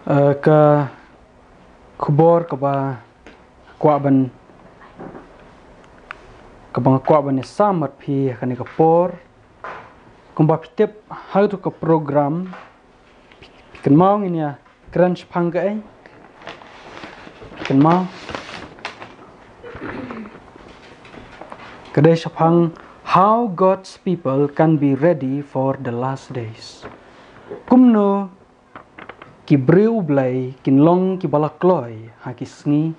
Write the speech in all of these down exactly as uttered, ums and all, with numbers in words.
Eh, ka khubor kaba kwah ban, kaba nga kwah ban ïasam bad phi ha kane ka por. Kumba phi tip ha katu ka program, phi kynmaw ngin ïa kren shaphang kaei? Phi kynmaw? Ka dei shaphang how God's people can be ready for the last days. Kumno ki briew u Blei kin long kiba la kloi ha ki sngi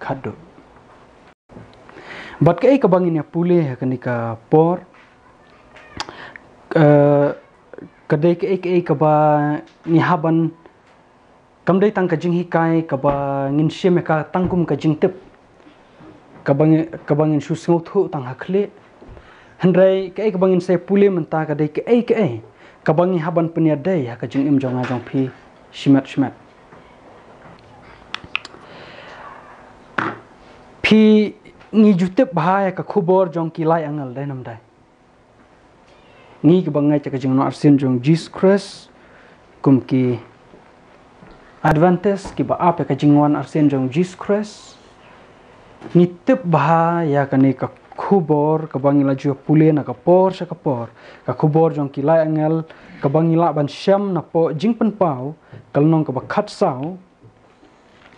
khatduh. Bad kaei kaba ngin ïa pule ha kane ka por, eh, ka dei kaei kaei kaba ngi hap ban, kam dei tang ka jinghikai kaba ngin shim ïa ka tang kum ka jingtip kaba ngi, kaba ngin shu sngewthuh tang ha khlieh. Hynrei kaei kaba ngin sa pule mynta ka dei kaei kaei kaba ngi hap ban pynïadei ha ka jingim jong nga jong phi shimet shimet. Phi, ngi ju tip bha ïa ka khubor jong ki lai angel, dei ne ym dei? Ngi kiba ngeit ïa ka jingwan arsien jong Jisu Khrist, kum ki Adventist kiba ap ïa ka jingwan arsien jong Jisu Khrist, ngi tip bha ïa kane ka khubor kaba ngi la ju pule na ka por sha ka por, ka khubor jong ki lai angel kaba ngi lah ban shem napoh Jingpynpaw ka lynnong kaba khatsaw,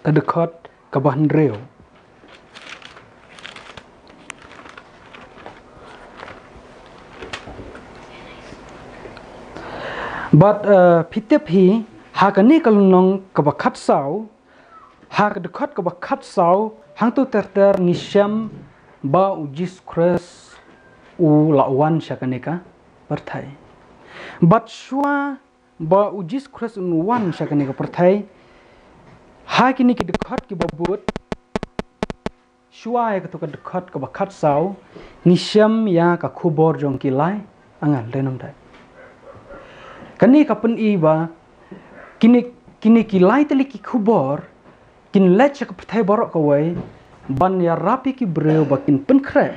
ka dkhot kaba hynriew. Bad, eh, phi tip hi, ha kane ka lynnong kaba khatsaw, ha ka dkhot kaba khatsaw, hangto ter ter ngi shem ba u Jisu Khrist u la wan sha kane ka pyrthei. Bad shuwa ba u Jisu Khrist un wan sha kane ka pyrthei, ha kine ki dkhot kiba bud, shuwa ïa katu ka dkhot kaba khatsaw, ngi shem ïa ka khubor jong ki lai angel, dei ne ym dei? Kane ka pyni ba kine, kine ki lai tylli ki khubor kin leit sha ka pyrthei baroh kawei ban ïarap ïa ki briew ba kin pynkhreh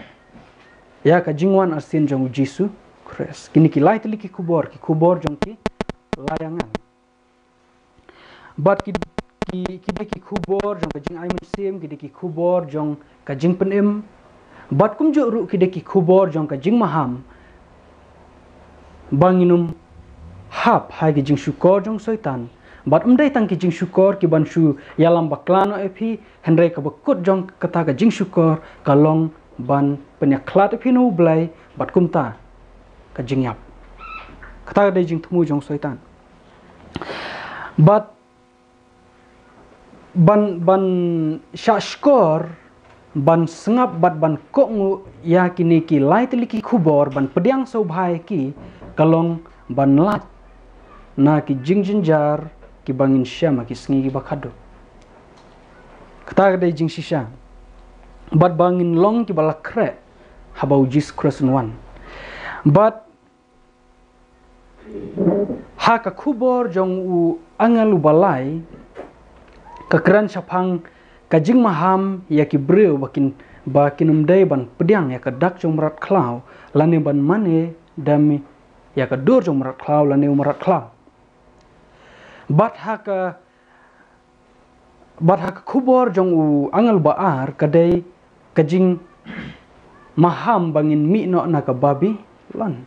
ïa ka jingwan arsien jong u Jisu Khrist. Kine ki lai tylli ki khubor, ki khubor jong ki lai angel. Bad ki, ki, ki dei ki khubor jong ka jingai mynsiem, ki dei ki khubor jong ka jingpynim. Bad kumjuh ruh ki dei ki khubor jong ka jingmaham, ba ngin ym hap ha ki jingshukor jong Soitan. Bad ym dei tang ki jingshukor kiban shu ïalam bakla noh ïa phi, hynrei kaba kut jong kata ka jingshukor ka long ban pynïakhlad ïa phi na u Blei bad kumta ka jingïap. Kata ka dei jingthmu jong Soitan. Bad ban, ban shah shkor, ban sngap bad ban kohnguh ïa kine ki lai tylli ki khubor, ban pdiang sngewbha ïa ki, ka long ban lait na ki jingjynjar kiba ngin shem ha ki sngi kiba khatduh. Kata ka dei jingshisha. Bad ba ngin long kiba la khreh haba u Jisu Khrist un wan. Bad ha ka khubor jong u angel uba lai, ka kren shaphang ka jingmaham ïa ki briew ba kin, ba kin ym dei ban pdiang ïa ka dak jong mrad khlaw, lane ban mane da me ïa ka dur jong mrad khlaw lane u mrad khlaw. Bad ha ka Bad ha ka khubor jong u angel ba ar, ka dei ka jingmaham ba ngin mih noh na ka Babilon.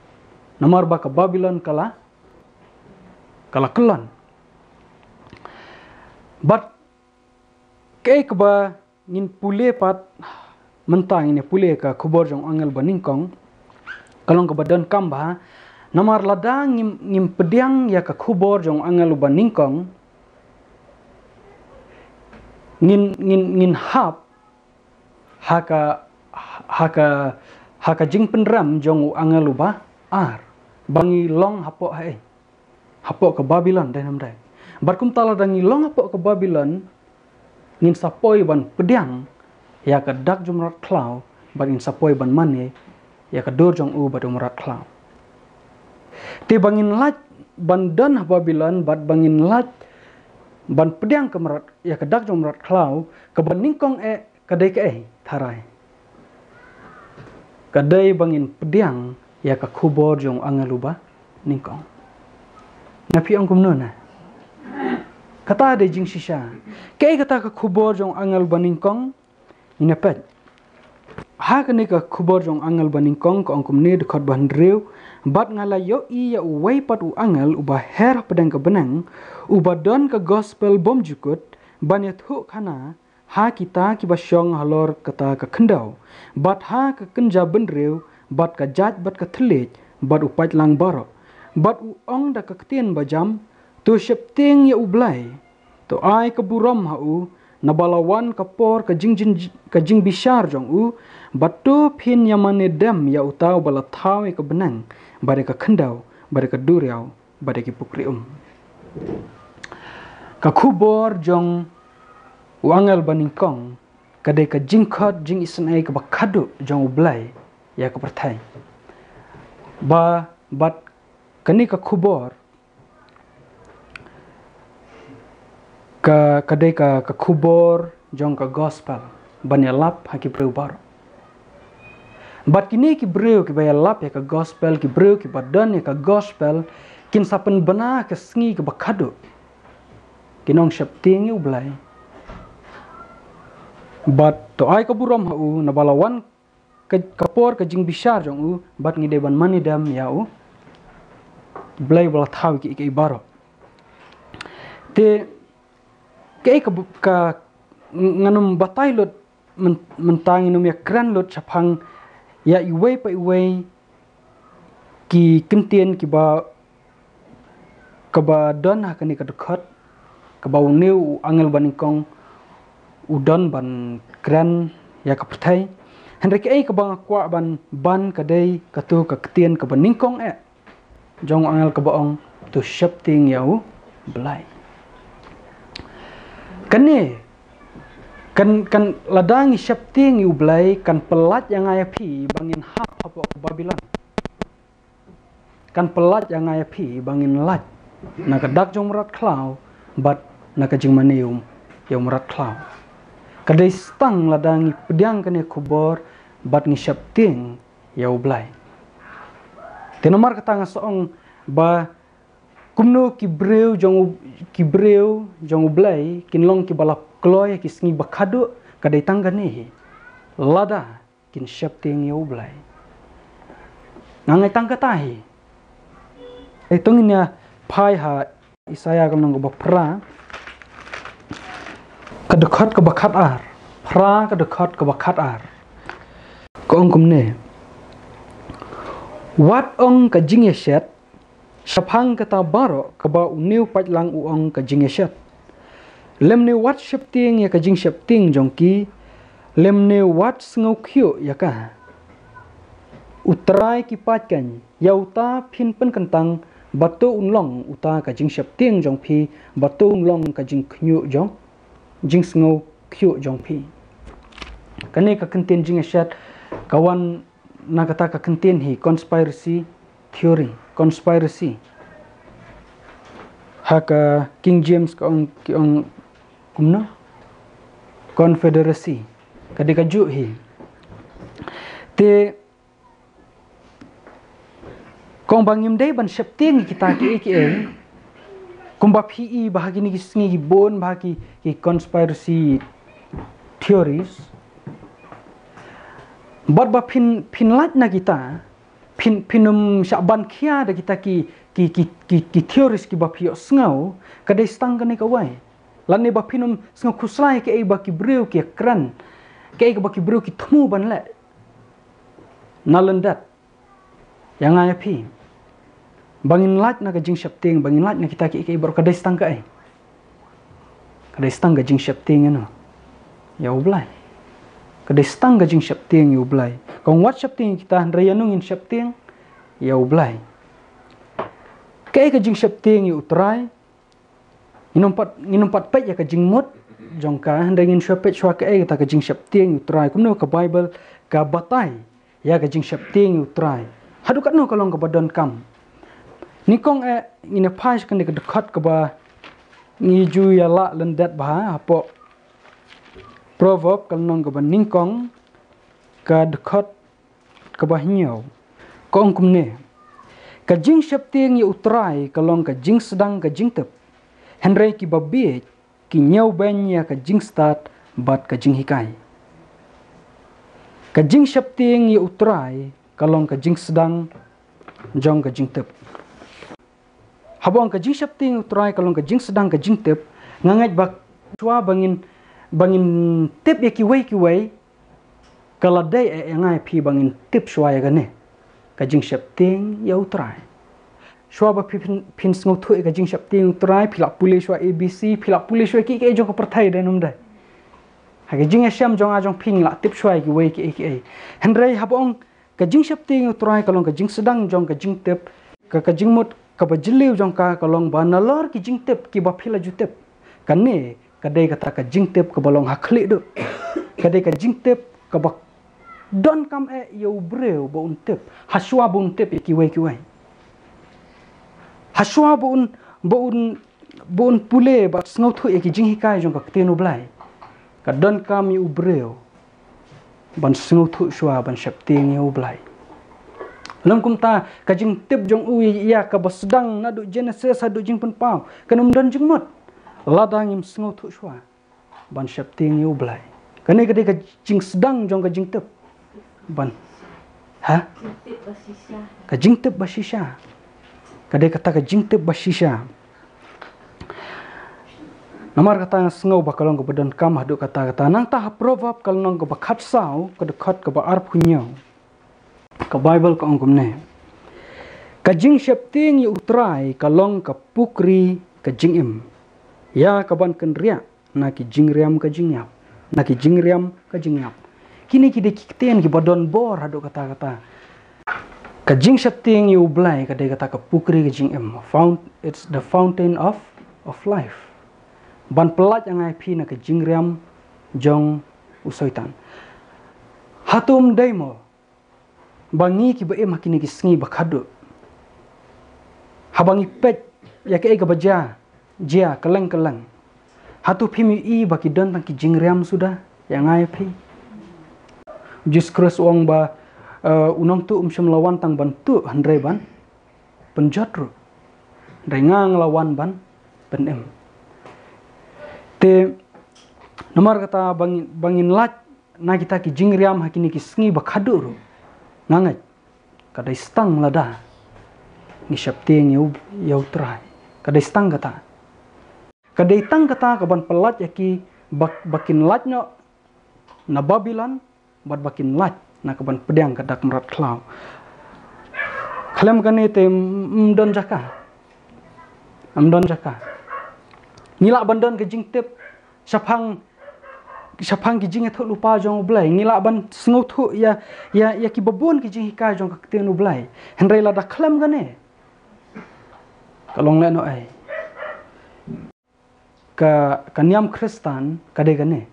Namar ba ka Babilon ka la, ka la kyllon. Bad kaei kaba ngin pule pat mynta, ngin ïa pule ka khubor jong u angel ba nyngkong, ka long kaba donkam bha. Namar lada ngim, ngim pdiang ïa ka khubor jong u angel uba nyngkong, ngin, ngin, ngin hap ha ka, ha ka, ha ka jingpynrem jong u angel uba ar, ba ngi long hapoh haei? Hapoh ka Babilon, dei ne ym dei? Bad kumta lada ngi long hapoh ka Babilon, ngin sa poi ban pdiang ïa ka dak jong u mrad khlaw, bad ngin sa poi ban mane ïa ka dur jong u bad u mrad khlaw. Te ba ngin lait ban don ha Babilon, bad ba ngin lait ban pdiang ka mrad, ïa ka dak jong u mrad khlaw, kaba nyngkong eh ka dei kaei, tharai? Ka dei ba ngin pdiang ïa ka khubor jong u angel uba nyngkong. Na phi ong kumno na? Kata dei jingshisha. Kaei kata ka khubor jong angel ba nyngkong? Ngin ïa peit. Ha kane ka khubor jong angel ba nyngkong ka ong kumne, dkhot ba hynriew: Bad nga la ïohi ïa uwei pat u angel uba her hapdeng ka bneng, uba don ka gospel bymjukut ban ïathuh khana ha kita kiba shong halor kata ka khyndew, bad ha ka kynja bynriew, bad ka jait bad ka thylliej, bad u paitlang baroh. Bad u ong da ka ktien ba jam: To sheptieng ïa U Blei, to ai ka burom ha u, naba la wan ka por ka jingjin, ka jingbishar jong u, bad to phin ïa mane dem ïa uta uba la thaw ïa ka bneng, bad ïa ka khyndew, bad ïa ka duriaw, bad ïa ki pukri um. Ka khubor jong u angel ba nyngkong ka dei ka jingkhot jingisynei kaba khadduh jong U Blei ïa ka pyrthei. Ba, bad kane ka khubor ka, ka dei ka, ka khubor jong ka gospel ban ïalap ha ki briew baroh. Bad kine ki briew kiba ïalap ïa ka gospel, ki briew kiba don ïa ka gospel, kin sa pynbna ka sngi kaba khadduh. Kin ong sheptieng ïa U Blei, bad to ai ka burom ha u, naba la wan ka, ka por ka jingbishar jong u, bad ngi dei ban mane dem ïa U Blei uba la thaw ïa kiei kiei baroh. Te kaei ka, ka, ngan ym batai lut myn-, mynta, ngin ym ïa kren lut shaphang ïa iwei pa iwei ki kyntien kiba, kaba don ha kane ka dkhot, kaba une u angel ba nyngkong u don ban kren ïa ka pyrthei. Hynrei kaei kaba nga kwah ban ban ka dei kato ka ktien kaba nyngkong eh jong u angel kaba ong: To sheptieng ïa U Blei. Kane, kan, kan, lada ngi sheptieng ïa U Blei, kan pyllait ïa nga ïa phi ba ngin hap hapoh Babilon. Kan pyllait ïa nga ïa phi ba ngin lait na ka dak jong u mrad khlaw bad na ka jingmane ïa u mrad khlaw. Ka dei tang lada ngi pdiang kane ka khubor bad ngi sheptieng ïa U Blei. Te namar kata nga sa ong ba kumno ki briew jong U, ki briew jong U Blei kin long kiba la kloi ha ki sngi ba khadduh, ka dei tang kane hi. Lada kin sheptieng ïa U Blei. Nga ngai tang kata hi. Eh, to ngin ïa phai ha Isaïah ka lynnong kaba phra, ka dkhot kaba khatar. Phra, ka dkhot kaba khatar. Ka ong kumne: Wat ong ka jingïashet shaphang kata baroh kaba une u paitlang u ong ka jingïashet, lymne wat sheptieng ïa ka jingsheptieng jong ki, lymne wat sngewkhyiuh ïa ka. U Trai ki paid keiñ, ïa uta phin pynkyntang, ba to un long uta ka jingsheptieng jong phi, ba to un long ka jingkhyiuh jong, jingsngewkhyiuh jong phi. Kane ka kyntien jingïashet ka wan na kata ka kyntien hi, conspiracy theory, conspiracy. Ha ka King James ka ong, ki ong kumno? Confederacy. Ka dei kajuh hi. Te kong ba ngim dei ban sheptieng ïa kita kiei kiei. Kumba phi i ba ha kine ki sngi ki bun ba ha ki, ki conspiracy theories. Bad ba phin, phin lait na kita, phin, phin ym shah ban khia da kita ki, ki, ki, ki, ki theories kiba phi ïohsngew, ka dei tang kane kawei. Lane ba phin ym sngew khuslai kaei ba ki briew ki kren, kaei kaba ki briew ki thmu ban leh na lyndet. Ïa nga ïa phi, ba ngin lait na ka jingsheptieng, ba ngin lait na kita kiei kiei baroh, ka dei tang kaei? Ka dei tang ka jingsheptieng ïa no? Ïa U Blei. Ka dei tang ka jingsheptieng ïa U Blei. Kong wat sheptieng ïa kita, hynrei ïa no ngin sheptieng? Ïa U Blei. Kaei ka jingsheptieng ïa U Trai? Ngin ym pat, ngin ym pat peit ïa ka jingmut jong ka, hynrei ngin shu peit shuwa kaei kata ka jingsheptieng ïa U Trai. Kumno ka Baibl ka batai ïa ka jingsheptieng ïa U Trai? Haduh katno ka long kaba donkam? Nyngkong eh, ngin ïa phai sha kane ka dkhot kaba ngi ju ïa lah lyndet bha hapoh Proverb ka lynnong kaba nyngkong, ka dkhot kaba hynñiew. Ka ong kumne: Ka jingsheptieng ïa U Trai ka long ka jingsdang ka jingtip. Hynrei kiba bieit ki ñiewbeiñ ïa ka jingstad bad ka jinghikai. Ka jingsheptieng ïa U Trai ka long ka jingsdang jong ka jingtip. Haba ong ka jingsheptieng ïa U Trai ka long ka jingsdang ka jingtip, nga ngeit ba shuwa ba ngin, ba ngin tip ïa kiwei kiwei, ka la dei eh ïa nga ïa phi ba ngin tip shuwa ïa kane, ka jingsheptieng ïa U Trai. Shuwa ba phi phin, phin sngewthuh ïa ka jingsheptieng ïa U Trai, phi la pule shuwa A B C, phi la pule shuwa kiei kiei jong ka pyrthei, dei ne ym dei? Ha ka jingïashem jong nga jong phi ngi la tip shuwa ïa kiwei kiei kiei. Hynrei haba ong ka jingsheptieng ïa U Trai ka long ka jingsdang jong ka jingtip, ka, ka jingmut kaba jylliew jong ka ka long ba nalor ki jingtip kiba phi la ju tip, kane ka dei kata ka jingtip kaba long ha khlieh duh. Ka dei ka jingtip kaba donkam eh ïa u briew ba un tip, ha shuwa ba un tip ïa kiwei kiwei. Ha shuwa ba un, ba un, ba un pule bad sngewthuh ïa ki jinghikai jong ka ktien U Blei, ka donkam ïa u briew ban sngewthuh shuwa, ban sheptieng ïa U Blei. Lym kumta, ka jingtip jong u ïa kaba sdang naduh Genesis haduh Jingpynpaw kan ym don jingmut lada ngim sngewthuh shuwa ban sheptieng ïa U Blei. Kane ka dei ka jingsdang jong ka jingtip. Ban, ha? Ka jingtip ba shisha. Ka dei kata ka jingtip ba shisha. Namar kata nga sngew ba ka long kaba donkam haduh katta katta. Nangta ha Proverb ka lynnong kaba khatsaw, ka dkhot kaba arphew hynñiew, ka Baibl ka ong kumne: Ka jingsheptieng ïa U Trai ka long ka pukri ka jingim, ïa kaban kynriah na ki jingriam ka jingïap, na ki jingriam ka jingïap. Kine ki dei ki ktien kiba don bor haduh katta katta. Ka jingsheptieng ïa U Blei ka dei kata ka pukri ka jingim. Fount-, it's the fountain of, of life. Ban pyllait ïa nga ïa phi na ka jingriam jong u Soitan. Hato ym dei mo ba ngi kiba im ha kine ki sngi ba khatduh, haba ngi peit ïa kaei kaba jia, jia kylleng kylleng, hato phim ïohi ba ki don tang ki jingriam suda ïa nga ïa phi? U Jisu Khrist u ong ba, eh, u nongtuh um shym la wan tang ban tuh hynrei ban pynjot ruh. Hynrei nga nga la wan ban pynim. Te namar kata ba ngin, ba ngin lait na kita ki jingriam ha kine ki sngi ba khatduh ruh, nga ngeit ka dei tang lada ngi sheptieng ïa U, ïa U Trai. Ka dei tang kata. Ka dei tang kata kaban pyllait ïa ki ba, ba kin lait noh na Babilon, bad ba kin lait na kaban pdiang ka dak mrad khlaw. Khlem kane te ym, ym don jaka. Ym don jaka. Ngi lah ban don ka jingtip shaphang, shaphang ki jingïathuhlypa jong U Blei. Ngi lah ban sngewthuh ïa, ïa, ïa kiba bun ki jinghikai jong ka ktien U Blei. Hynrei lada khlem kane, ka long lehnohei. Ka, ka niam Khristan ka dei kane: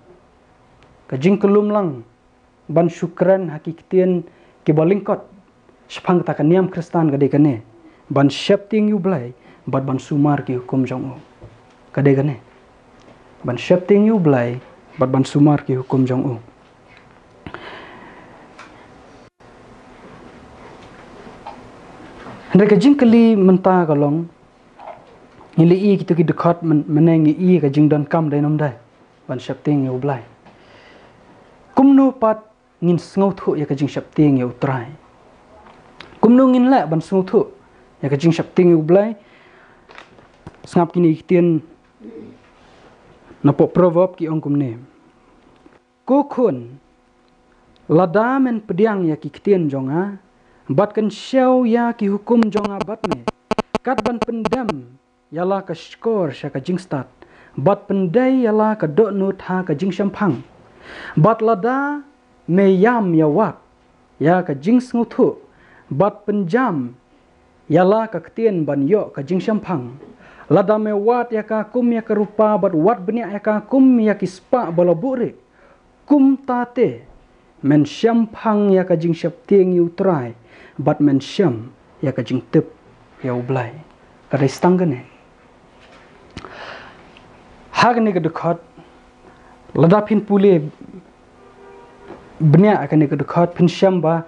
ka jingkyllum lang ban shu kren ha ki ktien kiba lyngkot. Shaphang kata ka niam Khristan ka dei kane: ban sheptieng ïa U Blei bad ban sumar ki hukum jong u. Ka dei kane: ban sheptieng ïa U Blei bad ban sumar ki hukum jong u. Hynrei ka jingkylli mynta ka long, ngi la ïohi kito ki dkhot myn-, mynne ngi ïohi ka jingdonkam, dei ne ym dei, ban sheptieng ïa U Blei. Kumno pat ngin sngewthuh ïa ka jingsheptieng ïa U Trai? Kumno ngin leh ban sngewthuh ïa ka jingsheptieng ïa U Blei? Sngap kine ki ktien napoh Proverb, ki ong kumne: Ko khun, lada men pdiang ïa ki ktien jong nga, bad kynshew ïa ki hukum jong nga bad me, kat ban pyndem ïa la ka shkor sha ka jingstad, bad pyndei ïa la ka dohnud ha ka jingshemphang. Bad lada me ïam ïa wad ïa ka jingsngewthuh, bad pynjam ïa la ka ktien ban ïoh ka jingshemphang. Lada me wad ïa ka kum ïa ka rupa, bad wad bniah ïa ka kum ïa ki spah ba la buhrieh, kumta te men shemphang ïa ka jingsheptieng ïa U Trai, bad men shem ïa ka jingtip ïa U Blei. Ka dei tang kane. Ha kane ka dkhot, lada phin pule bniah kane ka dkhot, phin shem ba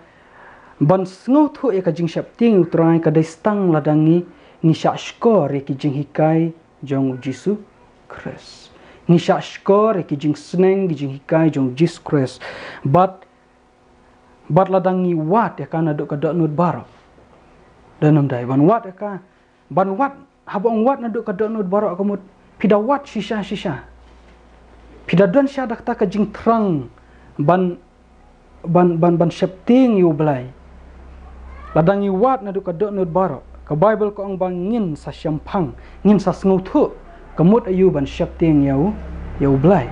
ban sngewthuh ïa ka jingsheptieng ïa U Trai ka dei tang lada ngi, ngi shah shkor ïa ki jinghikai jong u Jisu Khrist. Ngi shah shkor ïa ki jingsneng, ki jinghikai jong u Jisu Khrist. Bad, bad lada ngi wad ïa ka naduh ka dohnud baroh. Don ym dei ban wad ïa ka, ban wad, haba ong wad naduh ka dohnud baroh ka mut phi da wad shisha shisha. Phi da don shisha da kata ka jingthrang ban, ban, ban, ban sheptieng ïa u Blei. Lada ngi wad naduh ka dohnud baroh, ka Baibl ka ong ba ngin sa shemphang, ngin sa sngewthuh ka mut aïu ban sheptieng ïa u, ïa u Blei.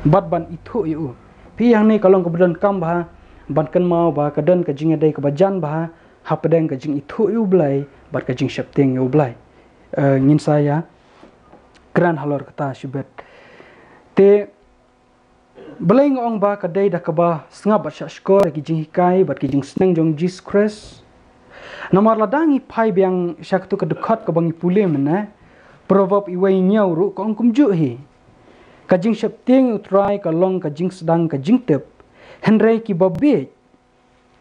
Bad ban ithuh ïa u. Phi, hangne ka long kaba donkam bha ban kynmaw ba ka don ka jingïadei kaba jan bha hapdeng ka jingithuh ïa u Blei bad ka jingsheptieng ïa u Blei. Eh, ngin sa ïa kren halor kata shibit. Te balei nga ong ba ka dei da kaba sngap bad shah shkor ïa ki jinghikai bad ki jingsneng jong u Jisu Khrist? Namar lada ngi phai biang sha katu ka dkhot kaba ngi pule mynne, Proverb uwei hynñiew ruh ka ong kumjuh hi. Ka jingsheptieng ïa u Trai ka long ka jingsdang ka jingtip, hynrei kiba bieit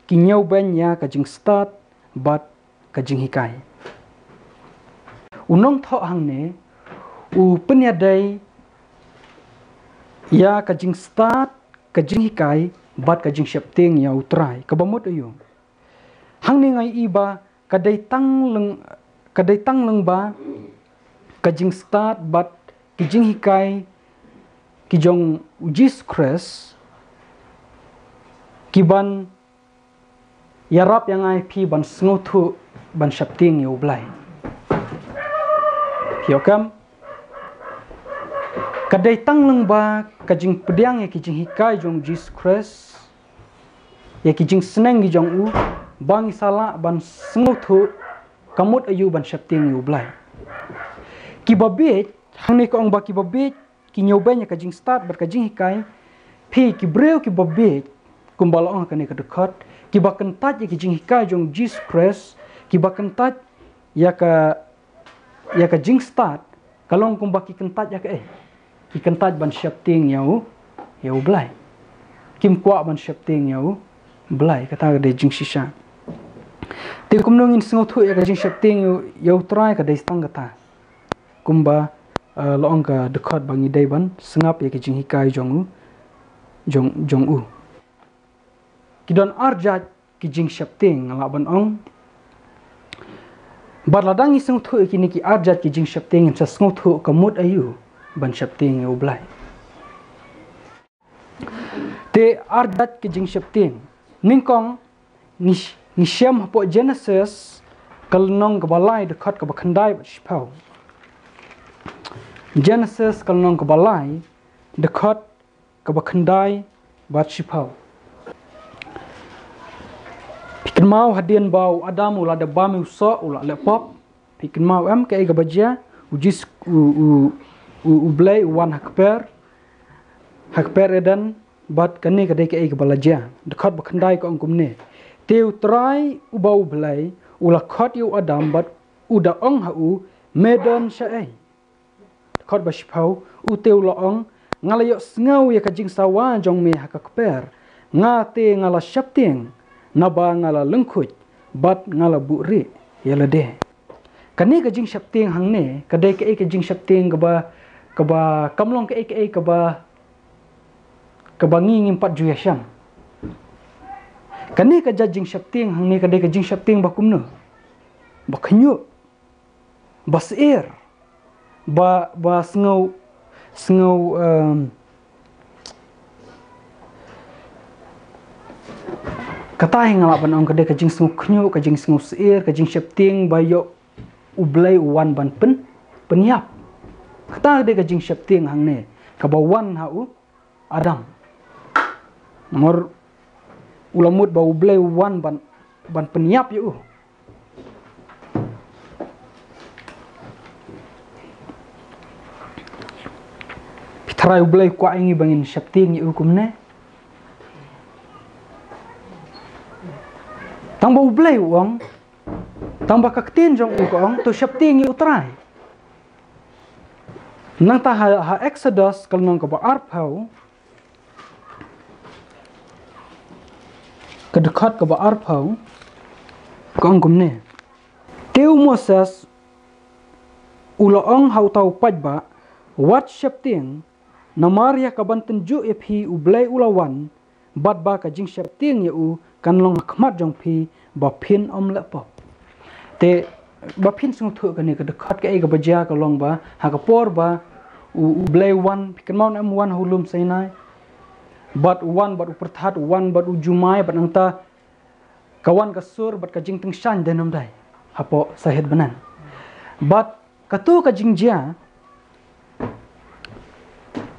ki ñiewbeiñ ïa ka jingstad bad ka jinghikai. U nongthoh hangne u pynïadei ïa ka jingstad, ka jinghikai bad ka jingsheptieng ïa u Trai. Kaba mut aïu? Hangne nga ïohi ba ka dei tang lyng, ka dei tang lyngba ka jingstad bad ki jinghikai ki jong u Jisu Khrist ki ban ïarap ïa nga ïa phi ban sngewthuh ban sheptieng ïa u Blei. Phi ïoh kem? Ka dei tang lyngba ka jingpdiang ïa ki jinghikai jong u Jisu Khrist, ïa ki jingsneng ki jong u, ba ngi sa lah ban sngewthuh ka mut aïu ban sheptieng ïa u Blei. Kiba bieit, hangne ka ong ba kiba bieit ki ñiewbeiñ ïa ka jingstad bad ka jinghikai. Phi, ki briew kiba bieit, kumba la ong ha kane ka dkhot, kiba kyntait ïa ki jinghikai jong u Jisu Khrist, kiba kyntait ïa ka, ïa ka jingstad, ka long kumba ki kyntait ïa kaei? Ki kyntait ban sheptieng ïa u, ïa u Blei. Kim kwah ban sheptieng ïa u Blei, kata ka dei jingshisha. Te kumno ngin sngewthuh ïa ka jingsheptieng ïa u, ïa u Trai? Ka dei tang kata. Kumba, eh, la ong ka dkhot ba ngi dei ban sngap ïa ki jinghikai jong u, jong, jong u. Ki don ar jait ki jingsheptieng, nga lah ban ong. Bad lada ngi sngewthuh ïa kine ki ar jait ki jingsheptieng, ngin sa sngewthuh ka mut aïu ban sheptieng ïa u Blei. Te ar jait ki jingsheptieng. Nyngkong, ngi, ngi shem hapoh Genesis ka lynnong kaba lai, dkhot kaba khyndai bad shiphew. Genesis ka lynnong kaba lai, dkhot kaba khyndai bad shiphew. Phi kynmaw hadien ba u Adam u la dep bam ïa u soh, u la leh pop. Phi kynmaw em kaei kaba jia? U Jis, u, u, u, u Blei u wan ha kper, ha kper Eden, bad kane ka dei kaei kaba la jia. Dkhot ba khyndai ka ong kumne: Te u Trai uba u Blei u la khot ïa u Adam bad u da ong ha u, me don shaei? Dkhot ba shiphew, u te u la ong, nga la ïohsngew ïa ka jingsawa jong me ha ka kper, nga te nga la sheptieng, naba nga la lyngkhuid bad nga la buhrieh ïa lade. Kane ka jingsheptieng hangne ka dei kaei? Ka jingsheptieng kaba, kaba kam long kaei kaei kaba, kaba ngi ngim pat ju ïashem. Kane ka jait jingsheptieng hangne ka dei ka jingsheptieng ba kumno? Ba khñiuh, ba syier, ba, ba sngew, sngew, em, kata hi nga lah ban ong ka dei ka jingsngew khñiuh, ka jingsngew syier, ka jingsheptieng ba ïoh u Blei u wan ban pyn, pynïap. Kata ka dei ka jingsheptieng hangne kaba wan ha u Adam. Namar u la mut ba u Blei u wan ban, ban pynïap ïa u. Phi, Trai u Blei u kwah ïa ngi ba ngin sheptieng ïa u kumne? Tang ba u Blei u ong, tang ba ka ktien jong u ka ong, to sheptieng ïa u Trai. Nangta ha, ha Exodus ka lynnong kaba arphew, ka dkhot kaba arphew, ka ong kumne: Te u Moses U la ong ha uta u paidbah, wat sheptieng, namar ïa ka ban tynjuh ïa phi U Blei u la wan, bad ba ka jingsheptieng ïa u kan long ha khmat jong phi, ba phin ym leh pop. Te ba phin sngewthuh kane ka dkhot, kaei kaba jia ka long ba ha ka por ba U, U Blei u wan, phi kynmaw ne em, u wan ha u lum Sinai, bad u wan bad u pyrthat, u wan bad u jumai, bad nangta ka wan ka sur bad ka jingtyngshaiñ, dei ne ym dei, hapoh sahit bneng. Bad kato ka jingjia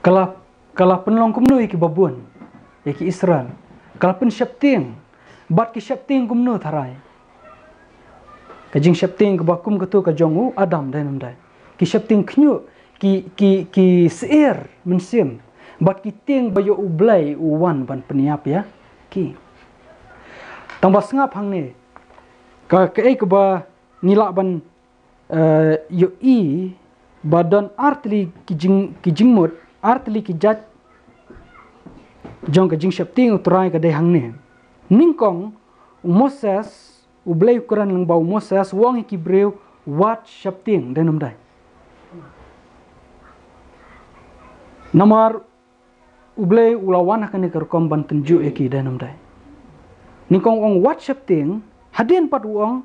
ka la, ka la pynlong kumno ïa ki babun, ïa ki Israel? Ka la pynsheptieng. Bad ki sheptieng kumno tharai? Ka jingsheptieng kaba kum kato ka jong u Adam, dei ne ym dei? Ki sheptieng khñiuh, ki, ki, ki syier mynsiem, bad ki tieng ba ïoh U Blei u wan ban pynïap ïa ki. Tang ba sngap hangne, ka, kaei kaba ngi lah ban, eh, ïohi, ba don artylli ki jing, ki jingmut, artylli ki jait jong ka jingsheptieng U Trai, ka dei hangne. Nyngkong, u Moses, U Blei u kren lyngba u Moses, u ong ïa ki briew, wat sheptieng, dei ne ym dei? Namar U Blei u la wan ha kane ka rukom ban tynjuh ïa ki, dei ne ym dei? Nyngkong u ong wat sheptieng, hadien pat u ong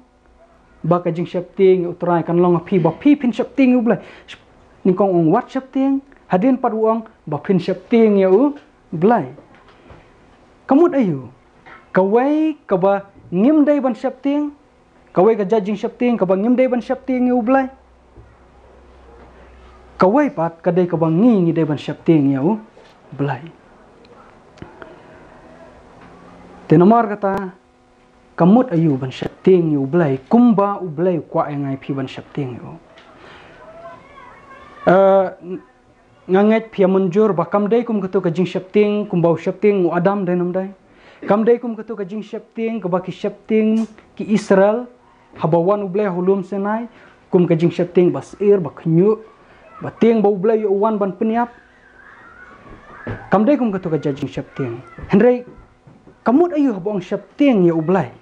ba ka jingsheptieng ïa U Trai kan long ha phi, ba phi phin sheptieng ïa U Blei. Nyngkong u ong wat sheptieng, hadien pat u ong ba phin sheptieng ïa U Blei. Ka mut aïu? Kawei kaba ngim dei ban sheptieng, kawei ka jait jingsheptieng kaba ngim dei ban sheptieng ïa U Blei. Kawei pat ka dei kaba ngi, ngi dei ban sheptieng ïa U Blei. Te namar kata, ka mut aïu ban sheptieng ïa U Blei kumba U Blei u kwah ïa nga ïa phi ban sheptieng ïa u? Eh, nga ngeit phi ïa mynjur ba kam dei kum kato ka jingsheptieng kumba u sheptieng u Adam, dei ne ym dei? Kam dei kum kato ka jingsheptieng kaba ki sheptieng ki Israel haba wan U Blei ha u lum Sinai, kum ka jingsheptieng ba syier, ba khñiuh, ba tieng ba U Blei u wan ban pynïap. Kam dei kum kato ka jait jingsheptieng. Hynrei ka mut aïu haba ong sheptieng ïa U Blei?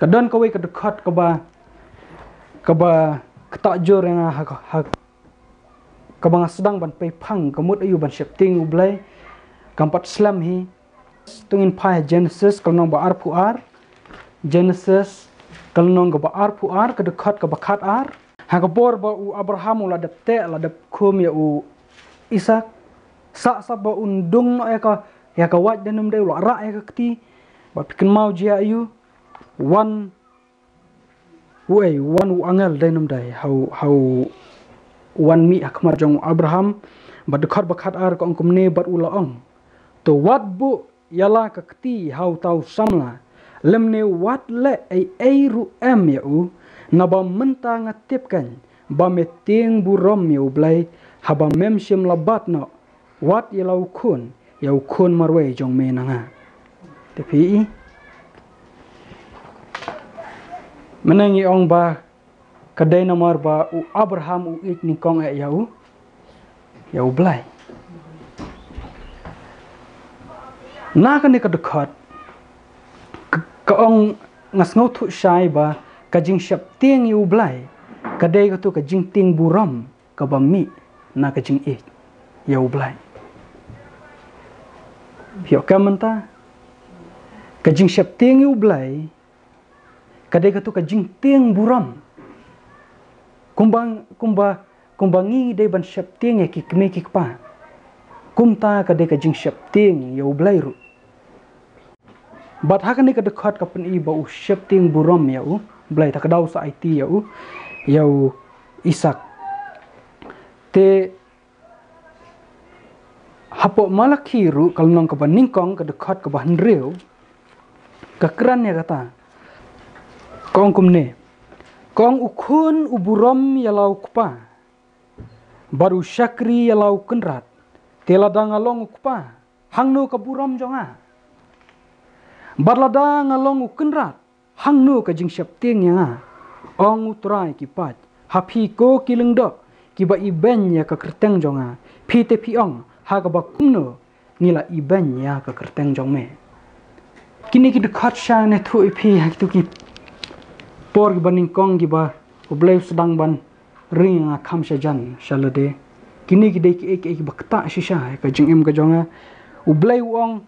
Ka don kawei ka dkhot kaba, kaba ktah jur ïa nga ha, ha, kaba nga sdang ban pei phang, ka mut aïu ban sheptieng ïa U Blei. Kam pat slem hi. To ngin phai ha Genesis ka lynnong ba arphew ar. Genesis ka lynnong kaba arphew ar, ka dkhot kaba khat ar. Ha ka por ba u Abraham u la dep teh, la dep khum ïa u Isaak, sah sap ba un dung noh ïa ka, ïa ka wait, dei ne ym dei, u la rah ïa ka kti. Bad phi kynmaw jia aïu? Wan, uei, wan u angel, dei ne ym dei, ha u, ha u wan mih ha khmat jong u Abraham. Bad dkhot ba khat ar ka ong kumne, bad u la ong, to wat buh ïa la ka kti ha uta u samla, lymne wat leh ei ei ruh em ïa u, naba mynta nga tip keiñ ba me tieng burom ïa U Blei, haba mem shym la bat noh, wat ïa la u khun, ïa u khun marwei jong me na nga. Te phi i, mynne ngi ong ba ka dei namar ba u Abraham u ïeit nyngkong eh ïa u, ïa U Blei. Na kane ka dkhot, ka, ka ong, nga sngewthuh shai ba ka jingsheptieng ïa U Blei ka dei kato ka jingtieng burom kaba mih na ka jingïeit ïa U Blei. Phi ïoh kem mynta? Ka jingsheptieng ïa U Blei ka dei kato ka jingtieng burom. Kumba, kumba, kumba ngi dei ban sheptieng ïa ki kmie ki kpa, kumta ka dei ka jingsheptieng ïa U Blei ruh. Bad ha kane ka dkhot ka pyni ba u sheptieng burom ïa U Blei, ta ka daw sa aiti ïa u, ïa u Isaak. Te hapoh Malakhi ruh ka lynnong kaba nyngkong ka dkhot kaba hynriew, ka kren ïa kata. Ka ong kumne, ka ong, u khun u burom ïa la u kpa, bad u shakri ïa la u kynrad. Te lada nga long u kpa, hangno ka burom jong nga? Bad lada nga long u kynrad, hangno ka jingsheptieng ïa nga? Ong U Trai ki paid, ha phi ko ki lyngdoh kiba ibeiñ ïa ka kyrteng jong nga, phi te phi ong, ha kaba kumno ngi la ibeiñ ïa ka kyrteng jong me? Kine ki dkhot shah ne thuh ïa phi ha kito ki por kiba nyngkong kiba U Blei u sdang ban ring ïa nga kham shajan sha lade. Kine ki dei kiei kiei kiba ktah shisha ïa ka jingim ka jong nga. U Blei u ong,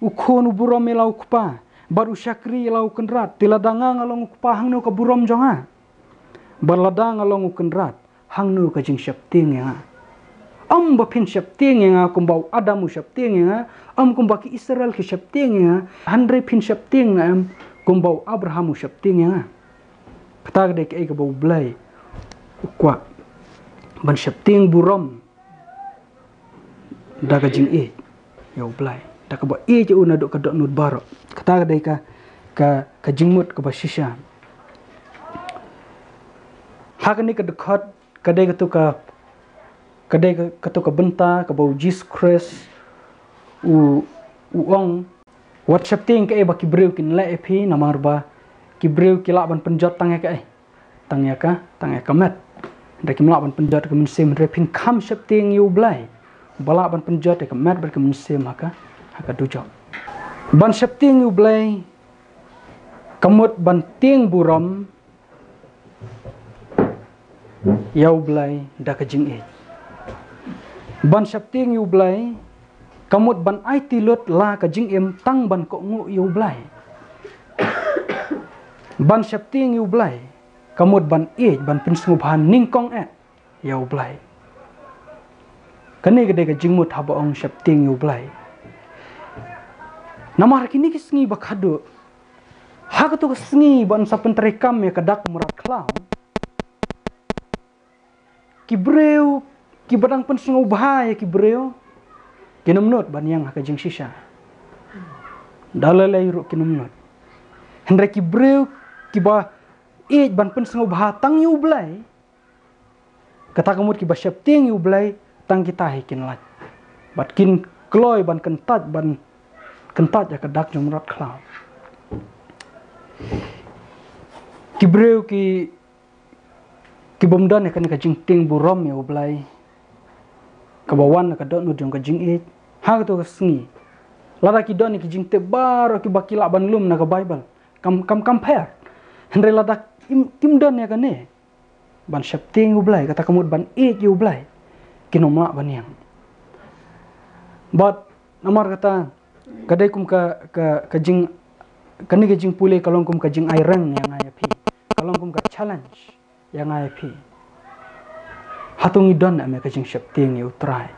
u khun u burom ïa la u kpa, bad u shakri ïa la u kynrad. Te lada nga nga long u kpa, hangno ka burom jong nga? Bad lada nga long u kynrad, hangno ka jingsheptieng ïa nga? Ym ba phin sheptieng ïa nga kumba u Adam u sheptieng ïa nga, ym kumba ki Israel ki sheptieng ïa nga, hynrei phin sheptieng, em, kumba u Abraham u sheptieng ïa nga. Kata ka dei kaei kaba U Blei u kwah, ban sheptieng burom da ka jingïeit ïa U Blei, da kaba ïeit ïa u naduh ka dohnud baroh. Kata ka dei ka, ka, ka jingmut kaba shisha. Ha kane ka dkhot, ka dei kato ka, ka dei ka, kato ka bynta kaba U Jisu Khrist u, u ong, wat sheptieng kaei ba ki briew kin leh ïa phi, namar ba ki briew ki lah ban pynjot tang ïa kaei? Tang ïa ka, tang ïa ka met. Hynrei kim lah ban pynjot ïa ka mynsiem. Hynrei phin kham sheptieng ïa U Blei, uba lah ban pynjot ïa ka met bad ka mynsiem ha ka, ha ka dujok. Ban sheptieng ïa U Blei ka mut ban tieng burom ïa U Blei da ka jingïeit. Ban sheptieng ïa U Blei ka mut ban aiti lut la ka jingim tang ban kohnguh ïa U Blei. Ban sheptieng ïa U Blei ka mut ban ïeit, ban pynsngewbha nyngkong eh ïa U Blei. Kane ka dei ka jingmut haba ong sheptieng ïa U Blei. Namar kine ki sngi ba khadduh, ha kato ka sngi ban sa pyntreikam ïa ka dak mrad khlaw, ki briew kiba dang pynsngewbha ïa ki briew kin ym nud ban ïeng ha ka jingshisha. Da lei lei ruh kin ym nud. Hynrei ki briew kiba ïeit ban pynsngewbha tang ïa U Blei, kata ka mut kiba sheptieng ïa U Blei, tang kita hi kin lait. Bad kin kloi ban kyntait, ban kyntait ïa ka dak jong mrad khlaw. Ki briew ki, ki bym don ïa kane ka jingtieng burom ïa U Blei, kaba wan na ka dohnud jong ka jingïeit, ha kato ka sngi, lada ki don ïa ki jingtip baroh kiba ki lah ban lum na ka Baibl, kam, kam, kam pher. Hynrei lada kim, kim don ïa kane ban sheptieng ïa U Blei, kata ka mut ban ïeit ïa U Blei, kin ym lah ban ïeng. Bad namar kata, ka dei kum ka, ka, ka jing, kane ka jingpule ka long kum ka jingai reng ïa nga ïa phi. Ka long kum ka challenge ïa nga ïa phi. Hato ngi don em ïa ka jingsheptieng ïa U Trai?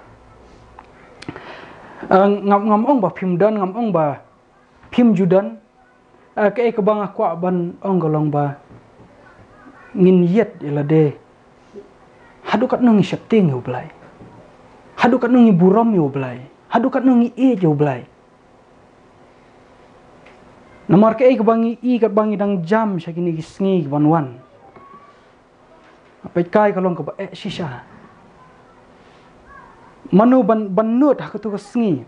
Eh, ngam, ngam ong ba phim don, ngam ong ba phim ju don. Eh, kaei kaba nga kwah ban ong ka long ba ngin ïeit ïa lade. Haduh katno ngi sheptieng ïa U Blei? Haduh katno ngi burom ïa U Blei? Haduh katno ngi ïeit ïa U Blei? Namar kaei kaba ngi i katba ngi dang jam sha kine ki sngi kiban wan, nga peit kai ka long kaba eh shisha. Mano ban, ban nud ha kato ka sngi,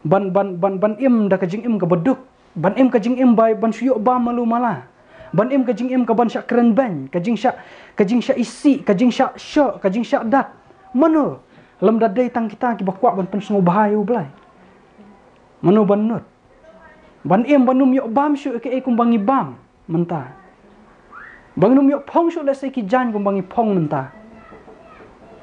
ban, ban, ban, ban im da ka jingim kaba duk, ban im ka jingim ba, ban shu ïoh bam malu mala, ban im ka jingim kaban shah kren beiñ, ka jingshah, ka jingshah isih, ka jingshah shoh, ka jingshah dat. Mano, lymda dei tang kita kiba kwah ban pynsngewbha ïa U Blei? Mano ban nud? Ban im ban ym ïoh bam shuh kaei kumba ngi bam mynta. Ban ym ïoh phong shuh lehse ki jaiñ kumba ngi phong mynta.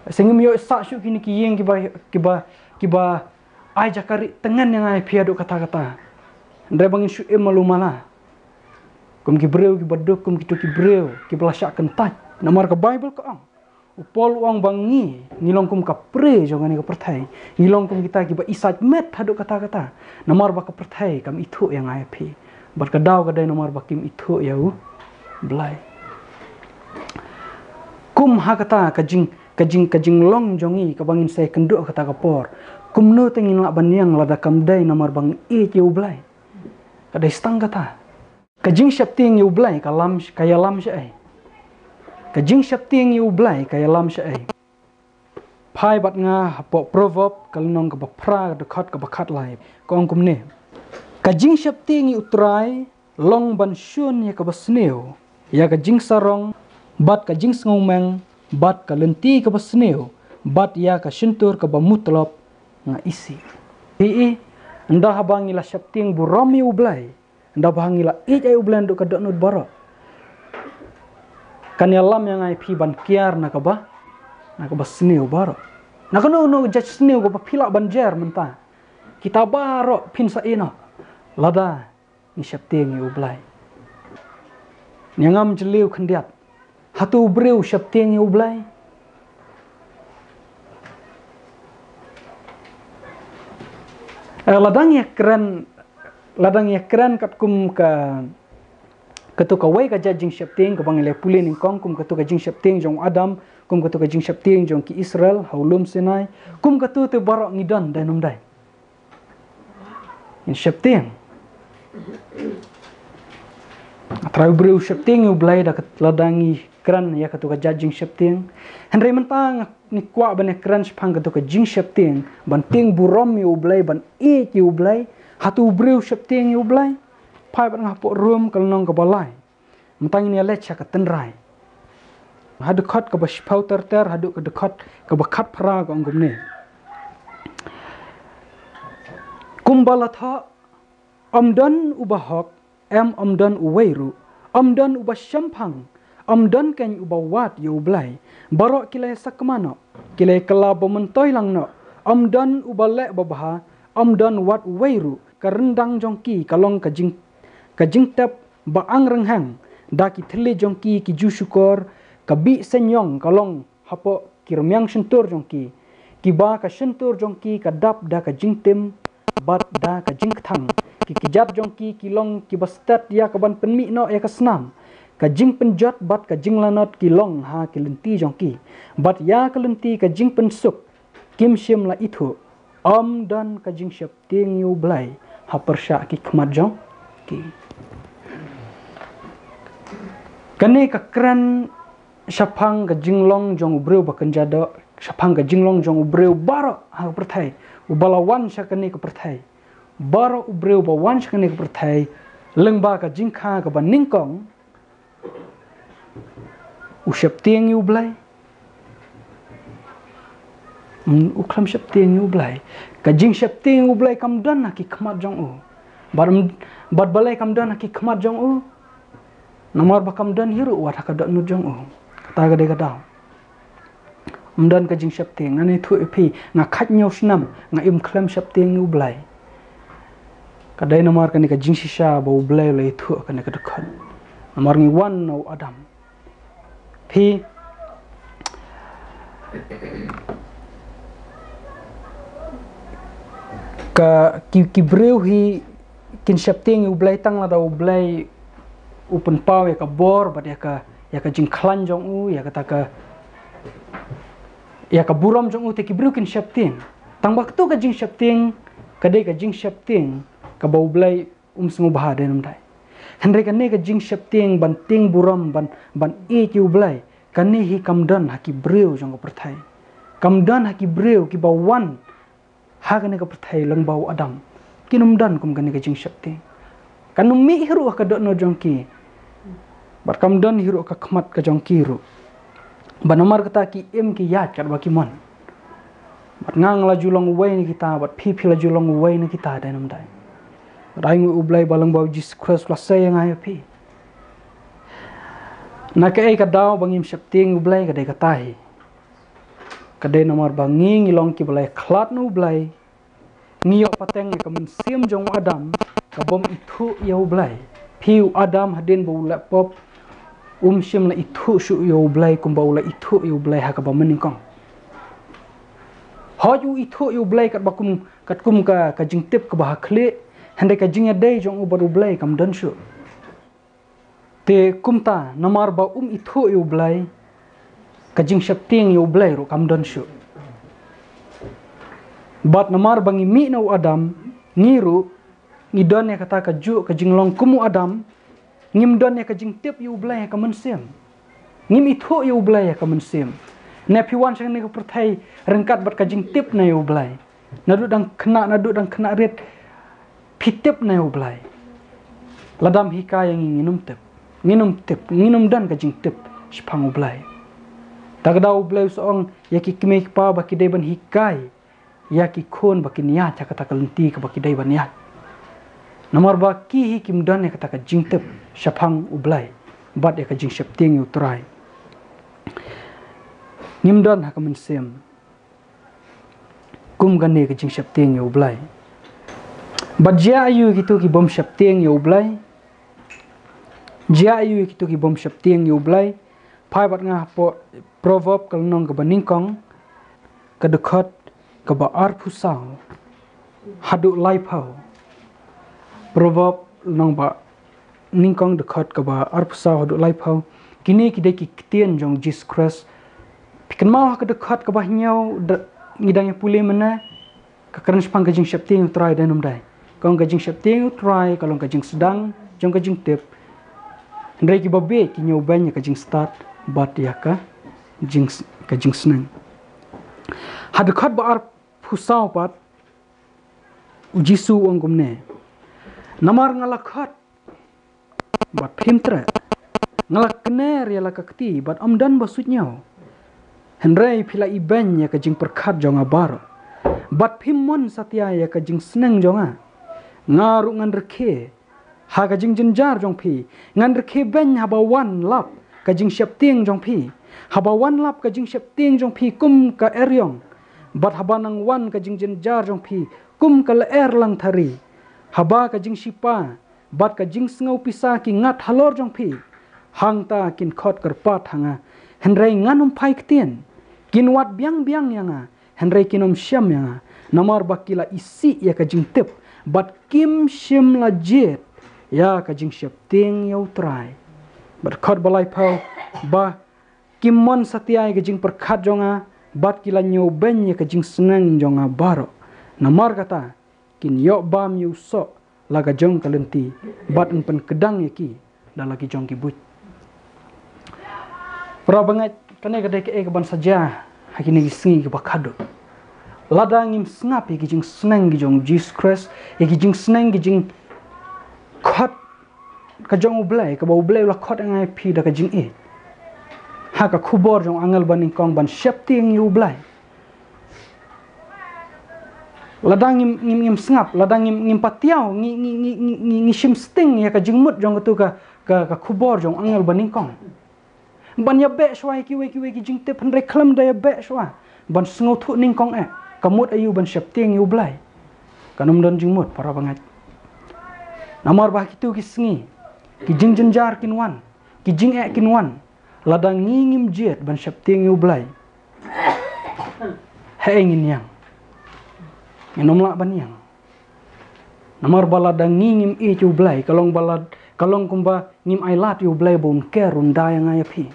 Lehse ngim ïoh sah shuh kine ki ïing kiba, kiba, kiba ai jaka rieh tngen ïa nga ïa phi haduh katta katta. Hynrei ba ngin shu im malu mala kum ki briew kiba duk, kum kito ki briew kiba la shah kyntait. Namar ka Baibl ka ong, u Paul u ong ba ngi, ngi long kum ka pre jong kane ka pyrthei. Ngi long kum kita kiba isaitmet haduh katta katta. Namar ba ka pyrthei kam ithuh ïa nga ïa phi. Bad ka daw ka dei namar ba kim ithuh ïa U Blei. Kum ha kata ka jing, ka jing, ka jinglong jong ngi kaba ngin sa ïakynduh ha kata ka por, kumno te ngin lah ban ïeng lada kam dei namar ba ngi ïeit ïa U Blei? Ka dei tang kata. Ka jingsheptieng ïa U Blei ka lam, ka ïalam shaei? Ka jingsheptieng ïa U Blei ka ïalam shaei? Phai bad nga hapoh Proverb ka lynnong kaba phra, ka dkhot kaba khatlai. Ka ong kumne: Ka jingsheptieng ïa U Trai long ban shun ïa kaba sniew, ïa ka jingsarong bad ka jingsngewmeng, bad ka lynti kaba sniew, bad ïa ka shyntur kaba mutlop nga isih. Ïa i, ynda haba ngi la sheptieng burom ïa U Blei, ynda ba ngi la ïeit ïa U Blei naduh ka dohnud baroh, kan ïalam ïa nga ïa phi ban kiar na kaba Na kaba sniew baroh. Na kano kano ka jait sniew kaba phi lah ban jer mynta. Kita baroh phin sa ïeh noh. Lada ngi sheptieng ïa u Blei. Ngi ngam jylliew khyndiat. Hato u briew u sheptieng ïa u Blei? Eh, lada ngi ïakren, lada ngi ïakren katkum ka, kato kawei ka jait jingsheptieng kaba ngi la pule nyngkong, kum kato ka jingsheptieng jong u Adam, kum kato ka jingsheptieng jong ki Israel ha u lum Sinai, kum kato te baroh ngi don, dei ne ym dei? Ngin sheptieng. Trai u briew u sheptieng ïa u Blei da kat-, lada ngi kren ïa kato ka jait jingsheptieng. Hynrei mynta nga, ngi kwah ban ïakren shaphang kato ka jingsheptieng, ban tieng burom ïa u Blei, ban ïeit ïa u Blei. Hato u briew u sheptieng ïa u Blei? Phai bad nga hapoh Rom ka lynnong kaba lai. Mynta ngin ïa leit sha ka tynrai. Ha dkhot kaba shiphew ter ter haduh ka dkhot kaba khatphra ka ong kumne. Kumba la thoh, ym don uba hok, em ym don uwei ruh, ym don uba shemphang, ym don keiñ uba wad ïa u Blei. Baroh ki la ïa sakma noh, ki la ïa kylla ba myntoi lang noh, ym don uba leh babha, ym don wat uwei ruh. Ka ryndang jong ki ka long ka jing, ka jingtep ba ang rynghang, da ki thylliej jong ki ki ju shukor. Ka bih seiñiong ka long hapoh ki rmiang shyntur jong ki, kiba ka shyntur jong ki ka dap da ka jingtim bad da ka jingkthang. Ki kjat jong ki ki long kiba stet ïa kaban pynmih noh ïa ka snam. Ka jingpynjot bad ka jinglanot ki long ha ki lynti jong ki, bad ïa ka lynti ka jingpynsuk kim shym la ithuh. Ym don ka jingsheptieng ïa u Blei ha pyrshah ki khmat jong ki. Kane ka kren shaphang ka jinglong jong u briew ba kynja doh, shaphang ka jinglong jong u briew baroh ha ka pyrthei, uba la wan sha kane ka pyrthei. Baroh u briew ba wan sha kane ka pyrthei, lyngba ka jingkha kaba nyngkong, u sheptieng ïa u Blei? Mm, u khlem sheptieng ïa u Blei. Ka jingsheptieng ïa u Blei kam don ha ki khmat jong u. Bad, bad balei kam don ha ki khmat jong u? Namar ba kam don hi ruh wat ha ka dohnud jong u. Kata ka dei ka daw. Ym don ka jingsheptieng. Ngan ïathuh ïa phi, nga khathynñiew snem nga im khlem sheptieng ïa u Blei. Ka dei namar kane ka jingshisha ba u Blei u la ïathuh ha kane ka dkhot. Namar ngi wan na u Adam. Phi, ka, ki, ki briew hi kin sheptieng ïa u Blei tang lada u Blei u pynpaw ïa ka bor bad ïa ka, ïa ka jingkhlaiñ jong u, ïa kata ka, ïa ka burom jong u, te ki briew kin sheptieng. Tang ba kato ka jingsheptieng ka dei ka jingsheptieng kaba u Blei um sngewbha, dei ne ym dei? Hynrei kane ka jingsheptieng ban tieng burom, ban, ban ïeit ïa u Blei, kane hi kam don ha ki briew jong ka pyrthei. Kam don ha ki briew kiba wan ha kane ka pyrthei lyngba u Adam. Kin ym don kum kane ka jingsheptieng. Kan ym mih hi ruh ha ka dohnud jong ki. Bad kam don hi ruh ha ka khmat ka jong ki ruh. Bad namar kata ki im ki ïaid katba ki mon. Bad nga nga la ju long uwei na kita, bad phi phi la ju long uwei na kita, dei ne ym dei? Bad ai nguh ïa u Blei ba lyngba u Jisu Khrist u la sei ïa nga ïa phi. Na kaei ka daw ba ngim sheptieng ïa u Blei? Ka dei kata hi. Ka dei namar ba ngi ngi long kiba la ïakhlad na u Blei. Ngi ïoh pateng ïa ka mynsiem jong u Adam, ka bym ithuh ïa u Blei. Phi, u Adam hadien ba u leh pop, um shym la ithuh shuh ïa u Blei kumba u la ithuh ïa u Blei ha kaba mynnyngkong. Hooid u ithuh ïa u Blei katba kum, katkum ka, ka jingtip kaba ha khlieh, hynrei ka jingïadei jong u bad u Blei kam don shuh. Te kumta, namar ba um ithuh ïa u Blei, ka jingsheptieng ïa u Blei ruh kam don shuh. Bad namar ba ngi mih na u Adam, ngi ruh ngi don ïa kata kajuh ka jinglong kum u Adam, ngim don ïa ka jingtip ïa u Blei ha ka mynsiem. Ngim ithuh ïa u Blei ha ka mynsiem. Ne phi wan sha kane ka pyrthei ryngkat bad ka jingtip na ïa u Blei. Naduh dang khynnah, naduh dang khynnah rit, phi tip na ïa u Blei? Lada ym hikai ïa ngi, ngin ym tip. Ngin ym tip, ngin ym don ka jingtip shaphang u Blei. Ta ka daw u Blei u sa ong ïa ki kmie ki kpa ba ki dei ban hikai ïa ki khun ba kin ïaid ha kata ka lynti kaba ki dei ban ïaid. Namar ba ki hi kim don ïa kata ka jingtip shaphang u Blei bad ïa ka jingsheptieng ïa u Trai. Ngim don ha ka mynsiem kum kane ka jingsheptieng ïa U Blei. Bad jia aïu kito ki bym sheptieng ïa U Blei? Jia aïu kito ki bym sheptieng ïa U Blei? Phai bad nga hapoh Proverb ka lynnong kaba nyngkong, ka dkhot kaba arphew saw haduh laiphew. Proverb lynnong ba nyngkong, dkhot kaba arphew saw haduh laiphew. Kine ki dei ki ktien jong Jisu Khrist. Phi kynmaw ha ka dkhot kaba hynñiew, da, ngi dang ïa pule mynne, ka kren shaphang ka jingsheptieng U Trai, dei ne ym dei? Ka ong ka jingsheptieng U Trai ka long ka jingsdang jong ka jingtip, hynrei kiba bieit ki ñiewbeiñ ïa ka jingstad bad ïa ka jings-, ka jingsneng. Ha dkhot ba arphew saw pat, U Jisu u ong kumne: Namar nga la khot bad phim treh, nga la kner ïa la ka kti bad ym don ba suidñiew. Hynrei phi la ibeiñ ïa ka jingpyrkhat jong nga baroh, bad phim mon satia ïa ka jingsneng jong nga. Nga ruh ngan rkhie ha ka jingjynjar jong phi, ngan rkhie beiñ haba wan lap ka jingsheptieng jong phi, haba wan lap ka jingsheptieng jong phi kum ka eriong, bad haba nang wan ka jingjynjar jong phi kum ka lyer langthari. Haba ka jingshipa bad ka jingsngew pisa ki ngat halor jong phi, hangta kin khot kyrpad ha nga, hynrei ngan ym phai ktien. Kin wad biang biang ïa nga, hynrei kin ym shem ïa nga, namar ba ki la isih ïa ka jingtip, bad kim shym la jied ïa ka jingsheptieng ïa U Trai. Bad dkhot ba laiphew, ba kim mon satia ïa ka jingpyrkhat jong nga, bad ki la ñiewbeiñ ïa ka jingsneng jong nga baroh. Namar kata, kin ïoh bam ïa u soh la ka jong ka lynti, bad yn pynkdang ïa ki da la ki jong ki buit. Para bangeit, kane ka dei kaei kaban sa jia ha kine ki sngi kiba khadduh. Lada ngim sngap ïa ki jingsneng ki jong Jisu Khrist, ïa ki jingsneng ki jingkhot ka jong U Blei, kaba U Blei u la khot ïa nga ïa phi da ka jingïeit, ha ka khubor jong angel ba nyngkong ban sheptieng ïa U Blei. Lada ngim, ngim, ngim sngap, lada ngim, ngim patiaw, ngi, ngi, ngi, ngi, ngi, ngi shim sting ïa ka jingmut jong katu ka, ka, ka khubor jong angel ba nyngkong. Ban ïabeh shuwa ïa kiwei kiwei ki jingtip, hynrei khlem da ïabeh shuwa ban sngewthuh nyngkong eh, ka mut aïu ban sheptieng ïa U Blei? Kan ym don jingmut, para bangeit. Namar ba ha kitu ki sngi, ki jingjynjar kin wan, ki jingeh kin wan, lada ngi ngim jied ban sheptieng ïa U Blei, haei ngin ïeng? Ngin ym lah ban ïeng. Namar ba lada ngi ngim ïeit ïa U Blei, ka long ba lad-, ka long kumba ngim ailad ïa U Blei ba un ker, un da ïa nga ïa phi.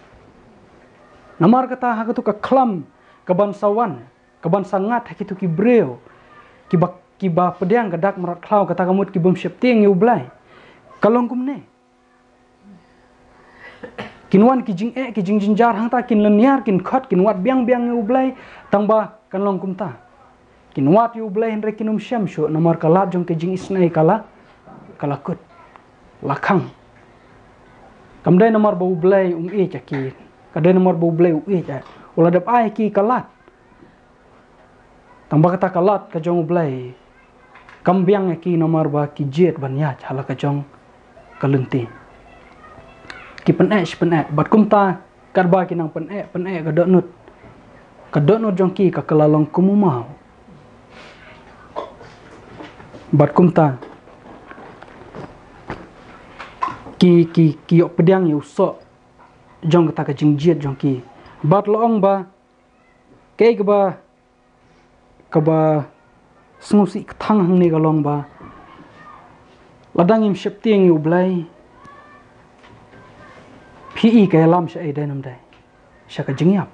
Namar kata, ha katu ka khlam kaban sa wan, kaban sa ngat ha kitu ki briew kiba, kiba pdiang ka dak mrad khlaw, kata ka mut ki bym sheptieng ïa U Blei, ka long kumne. Kin wan ki jingeh, ki jingjynjar, hangta kin lynñiar, kin khot, kin wad biang biang ïa U Blei, tangba kan long kumta. Kin wad ïa U Blei hynrei kin ym shem shuh, namar ka lad jong ka jingisynei ka la, ka la kut, la khang. Kam dei namar ba U Blei um ïeit ïa ki, ka dei namar ba U Blei u ïeit ïa, u la dep ai ïa ki ka lad. Tangba kata ka lad ka jong U Blei kam biang ïa ki, namar ba ki jied ban ïaid ha la ka jong ka lynti. Ki pyneh shi pyneh, bad kumta katba ki nang pyneh pyneh ka dohnud, ka dohnud jong ki ka kylla long kum u maw. Bad kumta ki, ki, ki ïoh pdiang ïa u soh jong kata ka jingjied jong ki. Bad la ong ba kaei kaba, kaba sngewsih kthang hangne ka long ba lada ngim sheptieng ïa U Blei, phi i ka ïalam shaei, dei ne ym dei? Sha ka jingïap.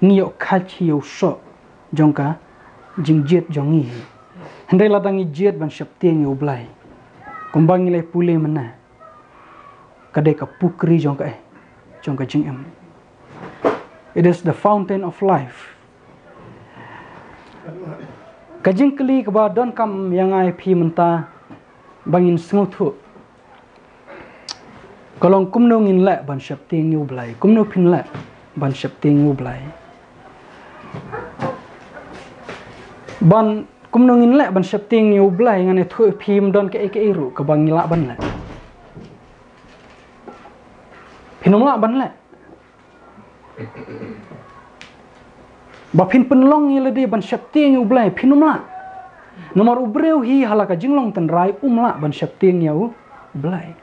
Ngi ïoh kheit hi ïa u soh jong ka jingjied jong ngi. Hynrei lada ngi jied ban sheptieng ïa U Blei, kumba ngi la pule mynne, ka dei ka pukri jong ka, eh, jong ka jingim. It is the fountain of life. Ka jingkylli kaba donkam ïa nga ïa phi mynta ba ngin sngewthuh ka long kumno ngin leh ban sheptieng ïa U Blei, kumno phin leh ban sheptieng ïa U Blei. Ban, kumno ngin leh ban sheptieng ïa U Blei, ngan ïathuh ïa phi, ym don kaei kaei ruh kaba ngi lah ban leh. Phin ym lah ban leh. Ba phin pynlong ïa lade ban sheptieng ïa U Blei, phin ym lah. Namar u briew hi ha la ka jinglong tynrai um lah ban sheptieng ïa U Blei.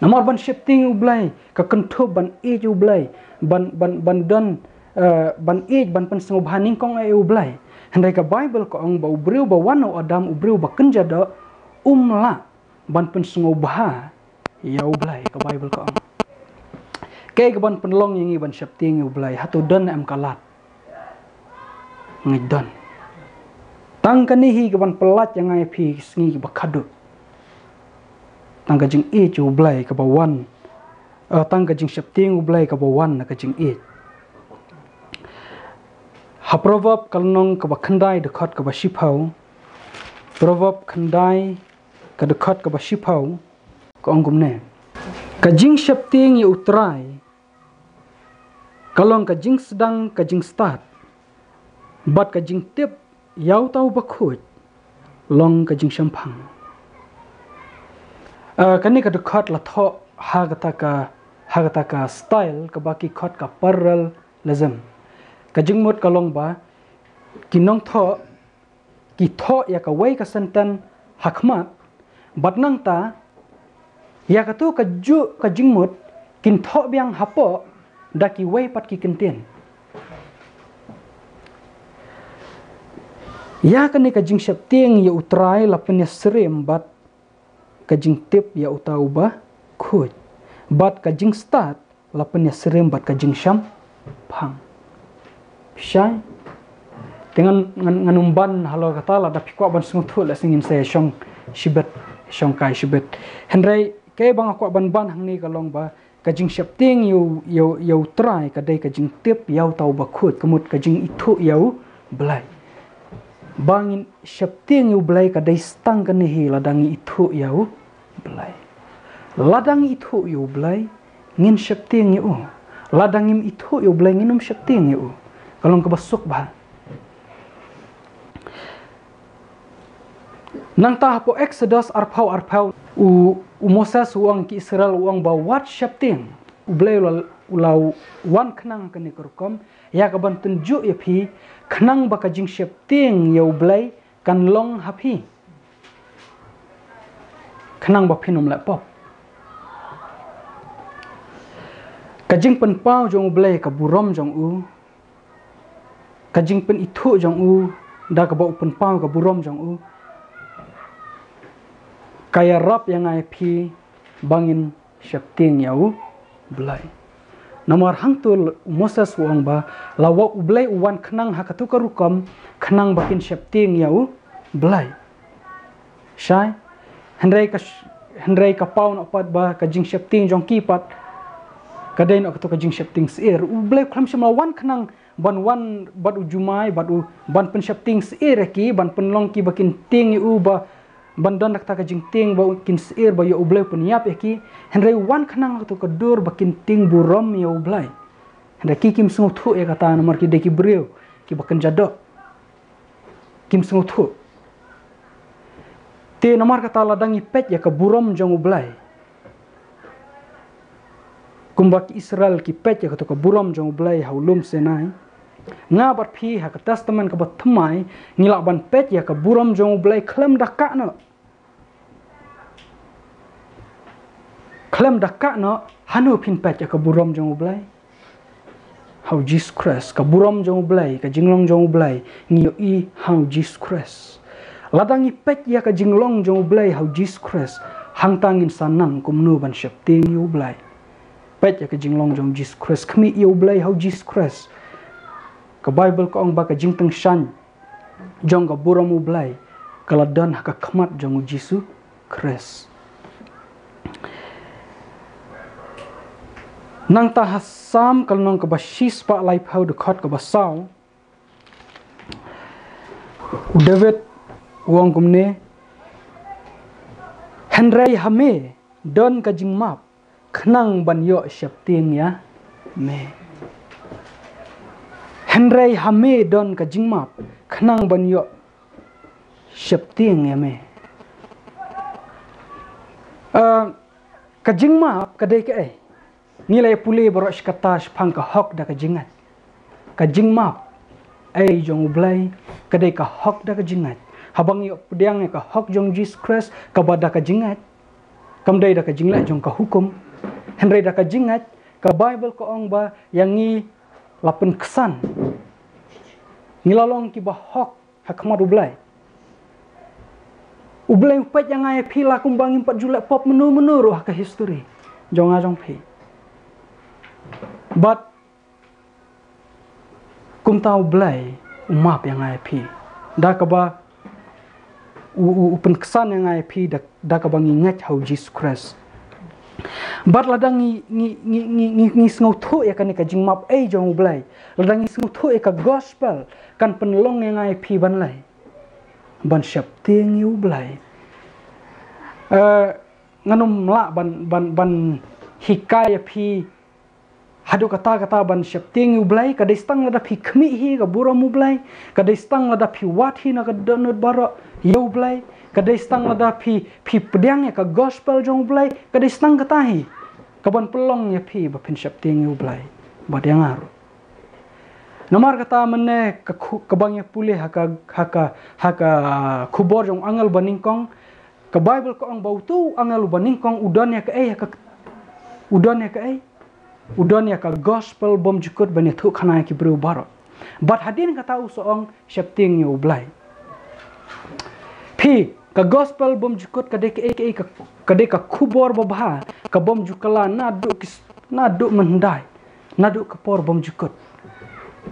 Namar ban sheptieng ïa U Blei ka kynthup ban ïeit ïa U Blei, ban, ban, ban don, eh, ban ïeit, ban pynsngewbha nyngkong ïa U Blei. Hynrei ka Baibl ka ong ba u briew ba wan na u Adam, u briew ba kynja doh, um lah ban pynsngewbha ïa U Blei, ka Baibl ka ong. Kaei kaban pynlong ïa ngi ban sheptieng ïa U Blei? Hato don ne em ka lad? Ngeit don. Tang kane hi kaban pyllait ïa nga ïa phi ki sngi kiba khadduh. Tang ka jingïeit ïa U Blei kaba wan, eh, tang ka jingsheptieng ïa U Blei kaba wan na ka jingïeit. Ha Proverb ka lynnong kaba khyndai, dkhot kaba shiphew. Proverb khyndai, ka dkhot kaba shiphew, ka ong kumne: Ka jingsheptieng ïa U Trai ka long ka jingsdang ka jingstad, bad ka jingtip ïa uta uba khuid long ka jingshemphang. Eh, kane ka dkhot la thoh ha kata ka, ha kata ka style kaba ki khot ka parallelism. Ka jingmut ka long ba ki nongthoh ki thoh ïa kawei ka senten ha khmat, bad nangta ïa kato kajuh ka jingmut kin thoh biang hapoh da kiwei pat ki kyntien. Ïa kane ka jingsheptieng ïa U Trai la pynïasyriem bad ka jingtip ïa uta uba khuid, bad ka jingstad la pynïasyriem bad ka jingshemphang. Shai. Te ngan, ngan, ngan ym ban halor kata, lada phi kwah ban sngewthuh lehse ngin sa shong shibit, shong kai shibit. Hynrei kaei ba nga kwah ban ban hangne ka long ba ka jingsheptieng ïa U, ïa U, ïa U Trai ka dei ka jingtip ïa uta uba khuid, ka mut ka jingithuh ïa U Blei. Ba ngin sheptieng ïa U Blei ka dei tang kane hi, lada ngi ithuh ïa U Blei. Lada ngi ithuh ïa U Blei, ngin sheptieng ïa U. Lada ngim ithuh ïa U Blei, ngin ym sheptieng ïa U. Ka long kaba suk bha. Nangta hapoh Exodus arphew arphew, u, u Moses u ong ki Israel, u ong ba wat sheptieng. U Blei u la, u la wan khnang ha kane ka rukom ïa kaban tynjuh ïa phi, khnang ba ka jingsheptieng ïa U Blei kan long ha phi, khnang ba phin ym leh pop. Ka jingpynpaw jong U Blei ka burom jong U, ka jingpynithuh jong U da kaba U pynpaw ka burom jong U, ka ïarap ïa nga ïa phi ba ngin sheptieng ïa U Blei. Namar hangto u Moses u ong ba la wad U Blei u wan khnang ha kato ka rukom khnang ba kin sheptieng ïa U Blei. Shai. Hynrei ka sh-, hynrei ka paw noh pat ba ka jingsheptieng jong ki pat ka dei noh kato ka jingsheptieng syiar. U Blei u khlem shym la wan khnang ban wan bad u jumai, bad u ban pynsheptieng syiar ïa ki, ban pynlong ki ba kin tieng ïa U, ba ban don da kata ka jingtieng ba kin syiar ba ïoh U Blei u pynïap ïa ki. Hynrei u wan khnang ha kato ka dur ba kin tieng burom ïa U Blei. Hynrei ki kim sngewthuh ïa kata namar ki dei ki briew kiba kynja doh. Kim sngewthuh. Te namar kata lada ngi peit ïa ka burom jong U Blei, kumba ki Israel ki peit ïa kato ka burom jong U Blei ha u lum Sinai, nga bad phi ha ka Testament kaba thymmai ngi lah ban peit ïa ka burom jong U Blei khlem da kah noh. Khlem da kah noh, hano phin peit ïa ka burom jong U Blei? Ha u Jisu Khrist. Ka burom jong U Blei, ka jinglong jong U Blei, ngi ïohi ha u Jisu Khrist. Lada ngi peit ïa ka jinglong jong U Blei ha u Jisu Khrist, hangta ngin sa nang kumno ban sheptieng ïa U Blei. Peit ïa ka jinglong jong u Jisu Khrist, khmih ïa U Blei ha u Jisu Khrist. Ka Baibl ka ong ba ka jingtyngshaiñ jong ka burom U Blei ka la don ha ka khmat jong u Jisu Khrist. Nangta ha Salm ka lynnong kaba shispah laiphew, dkhot kaba saw, u David u ong kumne: Hynrei ha me don ka jingmap khnang ban ïoh sheptieng ïa me. Hynrei ha me don ka jingmap khnang ban ïoh sheptieng ïa me. Ah, ka jingmap ka dei kaei? Ngi la ïa pule baroh shi katta shaphang ka hok da ka jingngeit. ka jingmap ei jong U Blei ka dei ka hok da ka jingngeit. Haba ngi pdiang ïa ka hok jong Jisu Khrist kaba da ka jingngeit, kam dei da ka jingleh jong ka hukum, hynrei da ka jingngeit. Ka Baibl ka ong ba ïa ngi la pynksan, ngi la long kiba hok ha khmat U Blei. U Blei u peit ïa nga ïa phi la kumba ngim pat ju leh pop mynno mynno ruh ha ka history jong nga jong phi. Bad kumta U Blei u map ïa nga ïa phi da kaba u, u, u pynksan ïa nga ïa phi da, da kaba ngi ngeit ha U Jisu Khrist. Bad lada ngi, ngi, ngi, ngi, ngi, ngi sngewthuh ïa kane ka jingmap ei jong U Blei, lada ngi sngewthuh ïa ka gospel, kan pynlong ïa nga ïa phi ban lei, ban sheptieng ïa U Blei. Eh, ngan ym lah ban, ban, ban hikai ïa phi haduh katta katta ban sheptieng ïa U Blei. Ka dei tang lada phi khmih hi ka burom U Blei, ka dei tang lada phi wad hi na ka dohnud baroh ïa U Blei, ka dei tang lada phi, phi pdiang ïa ka gospel jong U Blei, ka dei tang katta hi kaban pynlong ïa phi ba phin sheptieng ïa U Blei bad ïa nga ruh. Namar kata mynne ka khu-, kaba ngi pule ha ka, ha ka, ha ka khubor jong angel ba nyngkong, ka Baibl ka ong ba utu u angel uba nyngkong u don ïa kaei, ha ka, u don ïa kaei, u don ïa ka gospel bymjukut ban ïathuh khana ïa ki briew baroh. Bad hadien kata u sa ong sheptieng ïa U Blei. Phi, ka gospel bymjukut ka dei kaei, kaei, ka, ka dei ka khubor babha ka bym ju kylla naduh ki s-, naduh mynhyndai, naduh ka por bymjukut.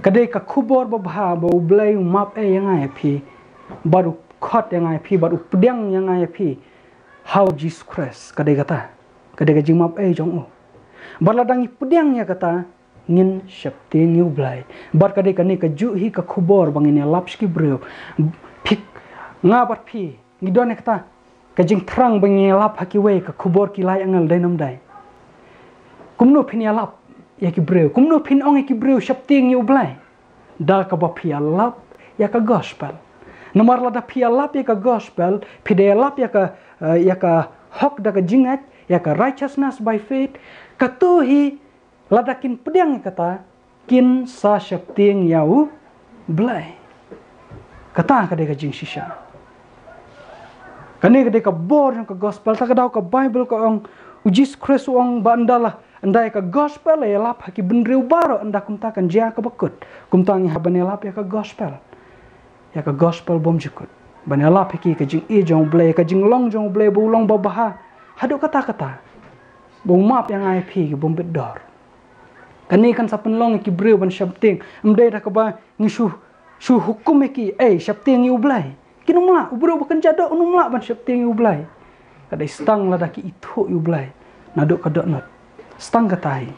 Ka dei ka khubor babha ba U Blei u map ei ïa nga ïa phi, bad u khot ïa nga ïa phi, bad u pdiang ïa nga ïa phi ha U Jisu Khrist. Ka dei kata, ka dei ka jingmap ei jong u. Bad lada ngi pdiang ïa kata, ngin sheptieng ïa U Blei. Bad ka dei kane kajuh hi ka khubor ba ngin ïalap sha ki briew. Phi, nga bad phi ngi don ïa kata ka jingthrang ba ngin ïalap ha kiwei ka khubor ki lai angel, dei nam dei? Kumno phin ïalap ïa ki briew? Kumno phin ong ïa ki briew sheptieng ïa U Blei? Da kaba phi ïalap ïa ka gospel. Namar lada phi ïalap ïa ka gospel, phi da ïalap ïa ka, eh, ïa ka hok da ka jingngeit, ïa ka righteousness by faith, kato hi lada kin pdiang ïa kata, kin sa sheptieng ïa U Blei. Kata ka dei ka jingshisha. Kane ka dei ka bor jong ka gospel. Ta ka daw ka Baibl ka ong, U Jisu Khrist u ong ba ynda la, ynda ïa ka gospel la ïalap ha ki bynriew baroh, ynda kumta kan jia kaba kut. Kumta ngi hap ban ïalap ïa ka gospel, ïa ka gospel bymjukut, ban ïalap ïa ki, ka jingïeit jong U Blei, ka jinglong jong U Blei ba u long babha haduh katta katta, ba u map ïa nga ïa phi ki bym bit dor. Kane kan sa pynlong ïa ki briew ban sheptieng. Ym dei da kaba ngi shu, shu hukum ïa ki, ei, sheptieng ïa U Blei. Kin ym lah, u briew ba kynja doh un ym lah ban sheptieng ïa U Blei. Ka dei tang lada ki ithuh ïa U Blei naduh ka dohnud. Tang kata hi.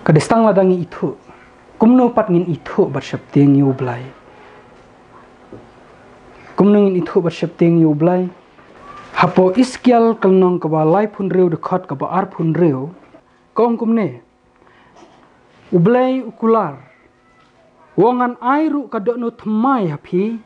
Ka dei tang lada ngi ithuh. Kumno pat ngin ithuh bad sheptieng ïa U Blei? Kumno ngin ithuh bad sheptieng ïa U Blei? Hapoh Esekiel ka lynnong kaba laiphew hynriew, dkhot kaba arphew hynriew, ka ong kumne: U Blei u kular, u ong, ngan ai ruh ka dohnud thymmai ha phi,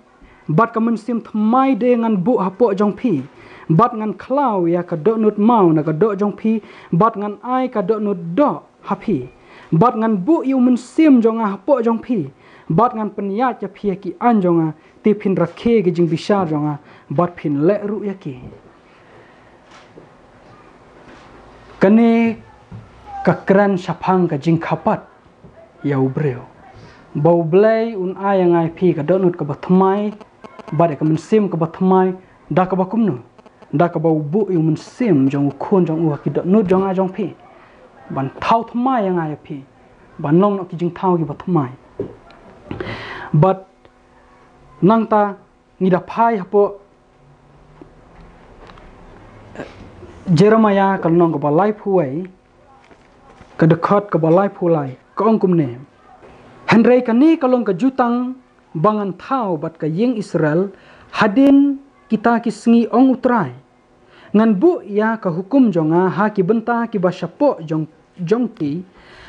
bad ka mynsiem thymmai de ngan buh hapoh jong phi, bad ngan khlaw ïa ka dohnud maw na ka doh jong phi, bad ngan ai ka dohnud doh ha phi, bad ngan buh ïa u mynsiem jong nga hapoh jong phi, bad ngan pynïaid ïa phi ïa ki aiñ jong nga, te phin rakhe ki jingbishar jong nga, bad phin leh ruh ïa ki. Kane ka kren shaphang ka jingkhapat ïa u briew, ba U Blei un ai ïa nga ïa phi ka dohnud kaba thymmai, bad ïa ka mynsiem kaba thymmai, da kaba kumno? Da kaba u buh ïa u mynsiem jong u Khun jong u ha ki dohnud jong nga jong phi, ban thaw thymmai ïa nga ïa phi, ban long noh ki jingthaw kiba thymmai. Bad nangta ngi da phai hapoh, eh, Jeremaïah ka lynnong kaba laiphew wei, ka dkhot kaba laiphew lai, ka ong kumne: Hynrei kane ka long ka jutang ba ngan thaw bad ka ïing Israel hadien kita ki sngi, ong U Trai. Ngan buh ïa ka hukum jong nga ha ki bynta kiba shapoh jong, jong ki,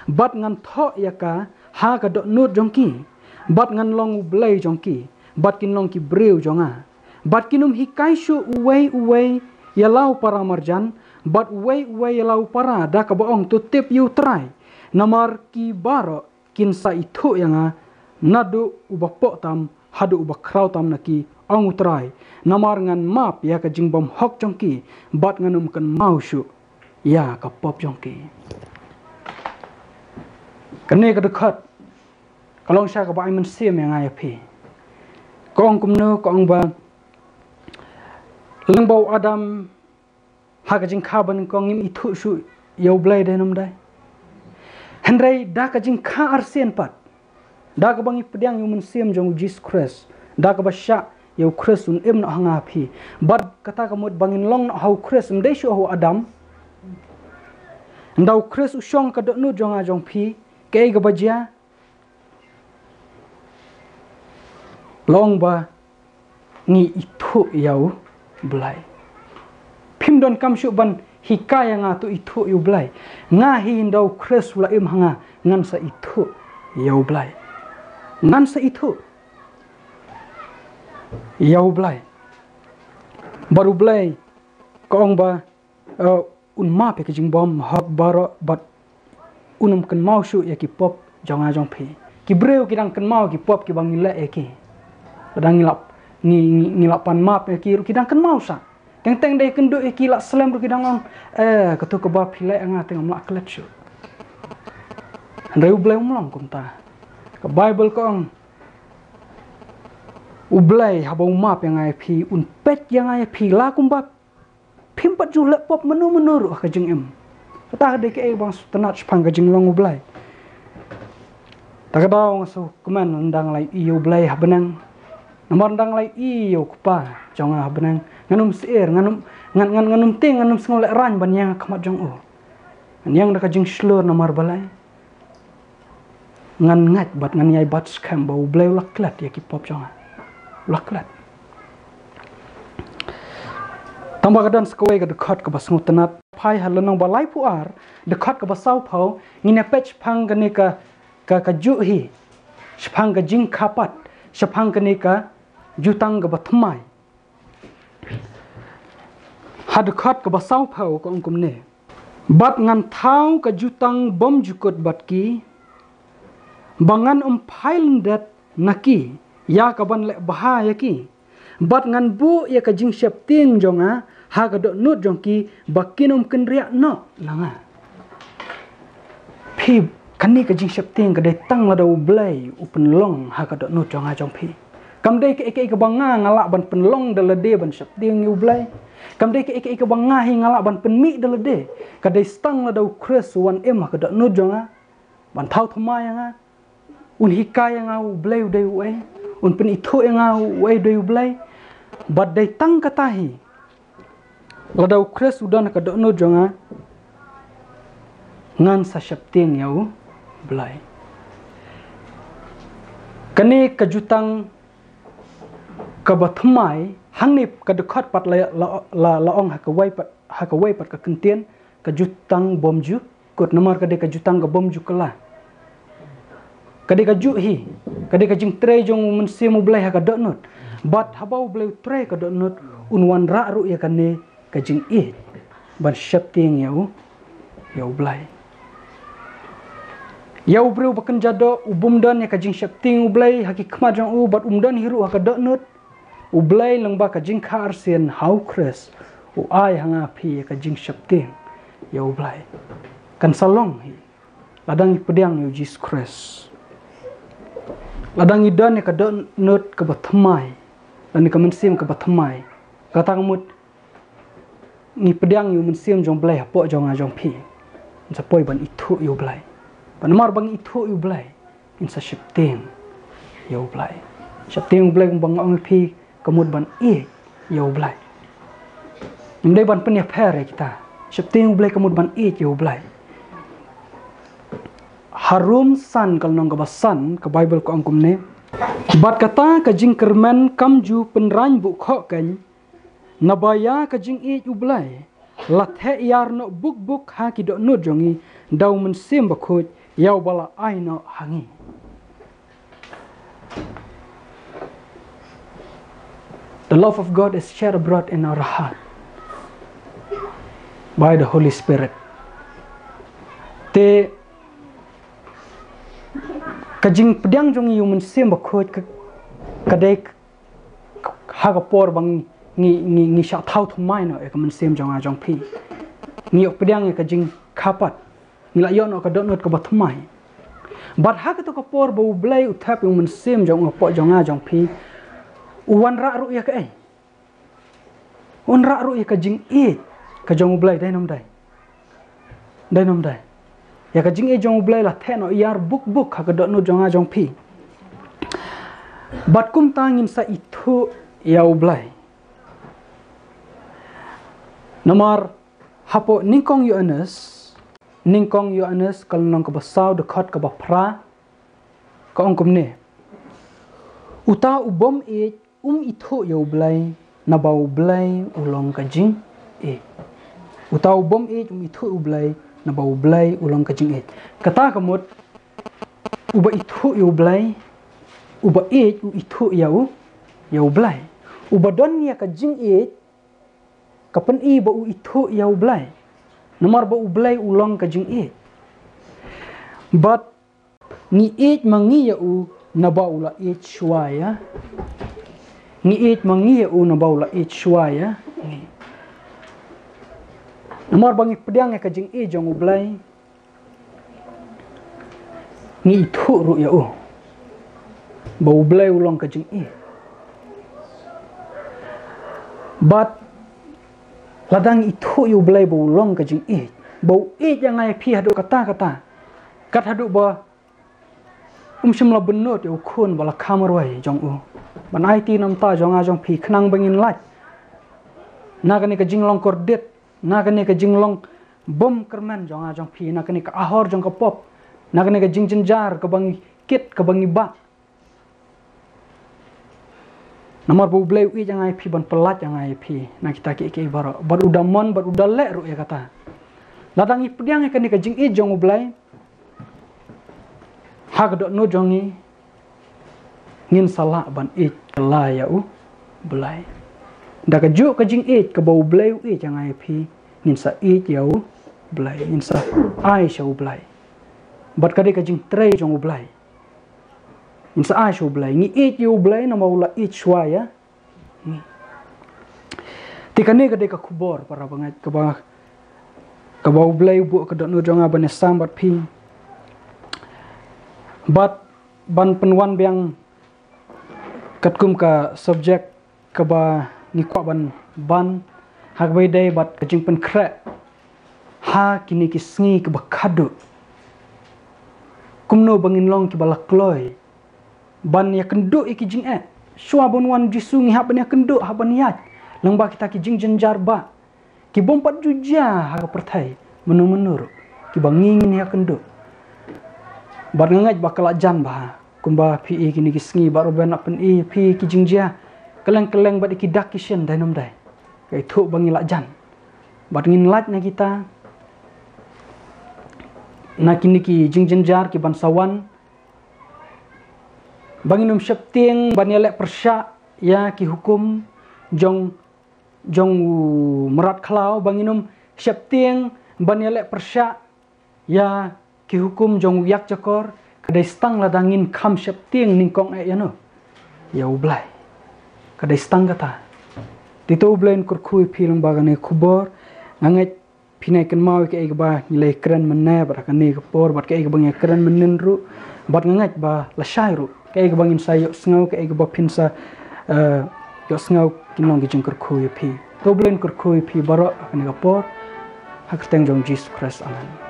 bad ngan thoh ïa ka ha ka dohnud jong ki, bad ngan long U Blei jong ki, bad kin long ki briew jong nga. Bad kin ym hikai shuh uwei uwei ïa la u paramarjan, Bad uwei uwei ïa la u para da kaba ong, to tip ïa u Trai, namar ki baroh kin sa ithuh ïa nga, naduh uba poh tam haduh uba khraw tam na ki, ong u Trai, namar ngan map ïa ka jingbymhok jong ki, bad ngan ym kynmaw shuh ïa ka pop jong ki. Kane ka dkhot ka long shisha kaba ai mynsiem ïa nga ïa phi. Ka ong kumno? Ka ong ba lyngba u Adam, ha ka jingkha banyngkong, ngim ithuh shuh ïa u Blei, dei ne ym dei? Hynrei da ka jingkha arsien pat, da kaba ngi pdiang ïa u mynsiem jong u Jisu Khrist, da kaba shah ïa u Khrist un im noh ha nga ha phi, bad kata ka mut ba ngin long noh ha u Khrist, ym dei shuh ha u Adam. Ynda u Khrist u shong ha ka dohnud jong nga jong phi, kaei kaba jia? Long ba ngi ithuh ïa u Blei. Phim donkam shuh ban hikai ïa nga to ithuh ïa u Blei. Nga hi, ynda u Khrist u la im ha nga, ngan sa ithuh ïa u Blei. Ngan sa ithuh ïa u Blei. Bad u Blei ka ong ba, eh, un map ïa ka jingbymhok baroh, bad un ym kynmaw shuh ïa ki pop jong nga jong phi. Ki briew ki dang kynmaw ki pop kiba ngi leh ïa ki. Lada ngi la, ngi, ngi, ngi la pan map ïa ki ruh ki dang kynmaw shuh. Teng teng da ïakynduh ïa ki la slem ruh ki dang ong, eh, kato kaba phi leh ïa nga te ngam lah klet shuh. Hynrei u Blei um long kumta. Ka Baibl ka ong, u Blei haba u map ïa nga ïa phi, un peit ïa nga ïa phi la kumba phim pat ju leh pop mynno mynno ruh ha ka jingim. Kata ka dei kaei ba nga sngewtynnat shaphang ka jinglong u Blei. Ta ka daw nga sngewkmen ynda nga la ïohi ïa u Blei ha bneng. Namar ynda nga la ïohi ïa u Kpa jong nga ha bneng, ngan ym syier, ngan ym, ngan, ngan, ngan ym tieng, ngan ym sngew lehraiñ ban ïeng ha khmat jong u. Ngan ïeng da ka jingshlur, namar balei? Ngan ngeit bad ngan ïai bat skhem ba u Blei u la klet ïa ki pop jong nga. U la klet. Tang ba ka don sa kawei ka dkhot kaba sngewtynnat. Phai ha lynnong ba laiphew ar, dkhot kaba sawphew, ngin ïa peit shaphang kane ka, ka, ka juh hi, shaphang ka jingkha pat, shaphang kane ka jutang kaba thymmai. Ha dkhot kaba sawphew ka ong kumne: Bad ngan thaw ka jutang bymjukut bad ki, ba ngan ym phai lyndet na ki ïa kaban leh bha ïa ki. Bad ngan buh ïa ka jingsheptieng jong nga ha ka dohnud jong ki, ba kin ym kynriah noh na nga. Phi, kane ka jingsheptieng ka dei tang lada u Blei u pynlong ha ka dohnud jong nga jong phi. Kam dei kaei kaei kaba nga, nga lah ban pynlong da lade ban sheptieng ïa u Blei. Kam dei kaei kaei kaba nga hi nga lah ban pynmih da lade. Ka dei tang lada u Khrist u wan im ha ka dohnud jong nga, ban thaw thymmai ïa nga, un hikai ïa nga u Blei u dei uei, un pynithuh ïa nga uei u dei u Blei. Bad dei tang kata hi, lada u Khrist u don ha ka dohnud jong nga, ngan sa sheptieng ïa u Blei. Kane ka jutang kaba thymmai, hangne ka dkhot pat la, la, la, la ong ha kawei pat, ha kawei pat ka kyntien, ka jutang bymjukut, namar ka dei ka jutang ka bymjukylla. Ka dei ka juh hi, ka dei ka jingtrei jong u Mynsiem u Blei ha ka dohnud. Bad haba u Blei u trei ha ka dohnud, un wanrah ruh ïa kane ka jingïeit ban sheptieng ïa u, ïa u Blei. Ïa u briew ba kynja doh, u bym don ïa ka jingsheptieng u Blei ha ki khmat jong u, bad um don hi ruh ha ka dohnud, u Blei lyngba ka jingkha arsien ha u Khrist u ai ha nga ha phi ïa ka jingsheptieng ïa u Blei. Kan sa long hi lada ngi pdiang ïa u Jisu Khrist. Lada ngi don ïa ka dohnud kaba thymmai, lane ka mynsiem kaba thymmai, kata ka mut ngi pdiang ïa u Mynsiem jong u Blei hapoh jong nga jong phi, ngin sa poi ban ithuh ïa u Blei. Bad namar ba ngi ithuh ïa u Blei, ngin sa sheptieng ïa u Blei. Sheptieng ïa u Blei, kumba nga ong ïa phi, ka mut ban ïeit ïa u Blei. Ngim dei ban pynïapher ïa kita. Sheptieng ïa u Blei ka mut ban ïeit ïa u Blei. Ha Rom san, ka lynnong kaba san, ka Baibl ka ong kumne: Bad kata ka jingkyrmen kam ju pynrang buh khohkeiñ, naba ïa ka jingïeit u Blei la theh ïar noh buk buk ha ki dohnud jong ngi da u Mynsiem Bakhuid ïa uba la ai noh ha ngi. The love of God is shed abroad in our heart. by the Holy Spirit. Te ka jingpdiang jong ngi ïa u Mynsiem Bakhuid ka, ka dei ha ka por ba ngi, ngi, ngi, ngi shah thaw thymmai noh ïa ka mynsiem jong nga jong phi. Ngi ïoh pdiang ïa ka jingkha pat. Ngi la ïoh noh ka dohnud kaba thymmai. Bad ha kato ka por ba U Blei u thep ïa u Mynsiem jong u hapoh jong nga jong phi, u wanrah ruh ïa kaei? U wanrah ruh ïa ka jingïeit ka jong U Blei, dei ne ym dei? Dei ne ym dei? Ïa ka jingïeit jong U Blei la theh noh ïar buk buk ha ka dohnud jong nga jong phi. Bad kumta ngin sa ithuh ïa U Blei. Namar hapoh Nyngkong Ïoannis, Nyngkong Ïoannis ka lynnong kaba saw, dkhot kaba phra, ka ong kumne: Uta u bym ïeit um ithuh ïa U Blei, naba U Blei u long ka jingïeit. Uta u bym ïeit um ithuh U Blei, naba U Blei u long ka jingïeit. Kata ka mut, uba ithuh ïa U Blei, uba ïeit u ithuh ïa u, ïa U Blei. Uba don ïa ka jingïeit ka pyni ba u ithuh ïa U Blei. Namar ba U Blei u long ka jingïeit. Bad ngi ïeit ma ngi ïa u naba u la ïeit shuwa ïa ngi. Ïeit ma ngi ïa u naba u la ïeit shuwa ïa ngi. Namar ba ngi pdiang ïa ka jingïeit jong U Blei, ngi ithuh ruh ïa u ba U Blei u long ka jingïeit. Bad lada ngi ithuh ïa U Blei ba u long ka jingïeit, ba u ïeit ïa nga ïa phi haduh katta katta, kat haduh ba um shym la bynnud ïa u Khun ba la kham marwei jong u ban aiti na ka bynta jong nga jong phi, khnang ba ngin lait na kane ka jinglong kordit, na kane ka jinglong bym kyrmen jong nga jong phi, na kane ka ahor jong ka pop, na kane ka jingjynjar kaba ngi kit, kaba ngi bah. Namar ba U Blei u ïeit ïa nga ïa phi ban pyllait ïa nga ïa phi na kita kiei kiei baroh. Bad u da mon, bad u da leh ruh ïa kata. Lada ngi pdiang ïa kane ka jingïeit jong U Blei ha ka dohnud jong ngi, ngin sa lah ban ïeit kylla ïa U Blei. Da kajuh ka jingïeit kaba U Blei u ïeit ïa nga ïa phi, ngin sa ïeit ïa U Blei, ngin sa ai sha U Blei. Bad ka dei ka jingtrei jong U Blei. Ngin sa ai sha U Blei. Ngi ïeit ïa U Blei namar u la ïeit shuwa ïa ngi. Te kane ka dei ka khubor, para bangeit, kaba, kaba U Blei u buh ha ka dohnud jong nga ban ïasam bad phi. Bad ban pynwan biang katkum ka subject kaba ngi kwah ban ban, ha kaba ïadei bad ka jingpynkhreh ha kine ki sngi kiba khadduh. Kumno ba ngin long kiba la kloi ban ïakynduh ïa ki jingeh. Shuwa ban wan U Jisu ngi hap ban ïakynduh, hap ban ïaid lyngba kita ki jingjynjar bah ki bym pat ju jia ha ka pyrthei mynno mynno ruh, kiba ngi ngin ïakynduh. Bad nga ngeit ba ka la jan bha, kumba phi i kine ki sngi, bad ruh ban la pyni phi ki jingjia kylleng kylleng bad ïa ki dak ki shin, dei ne ym dei? Ka ithuh ba ngi la jan. Bad ngin lait na kita, na kine ki jingjynjar kiban sa wan, ba ngin ym sheptieng ban ïaleh pyrshah ïa ki hukum jong, jong u mrad khlaw, ba ngin ym sheptieng ban ïaleh pyrshah ïa ki hukum jong u ïakjakor. Ka dei tang lada ngin kham sheptieng nyngkong eh ïano? Ïa U Blei. Ka dei tang kata. Te to U Blei un kyrkhu ïa phi lyngba kane ka khubor. Nga ngeit phin ïai kynmaw ïa kaei kaba ngi la ïakren mynne bad ha kane ka por, bad kaei kaba ngi ïakren mynnin ruh, bad nga ngeit ba lashai ruh kaei kaba ngin sa ïohsngew, kaei kaba phin sa, eh, ïohsngew, kin long ki jingkyrkhu ïa phi. To U Blei un kyrkhu ïa phi baroh ha kane ka por. Ha ka kyrteng jong U Jisu Khrist. Amen.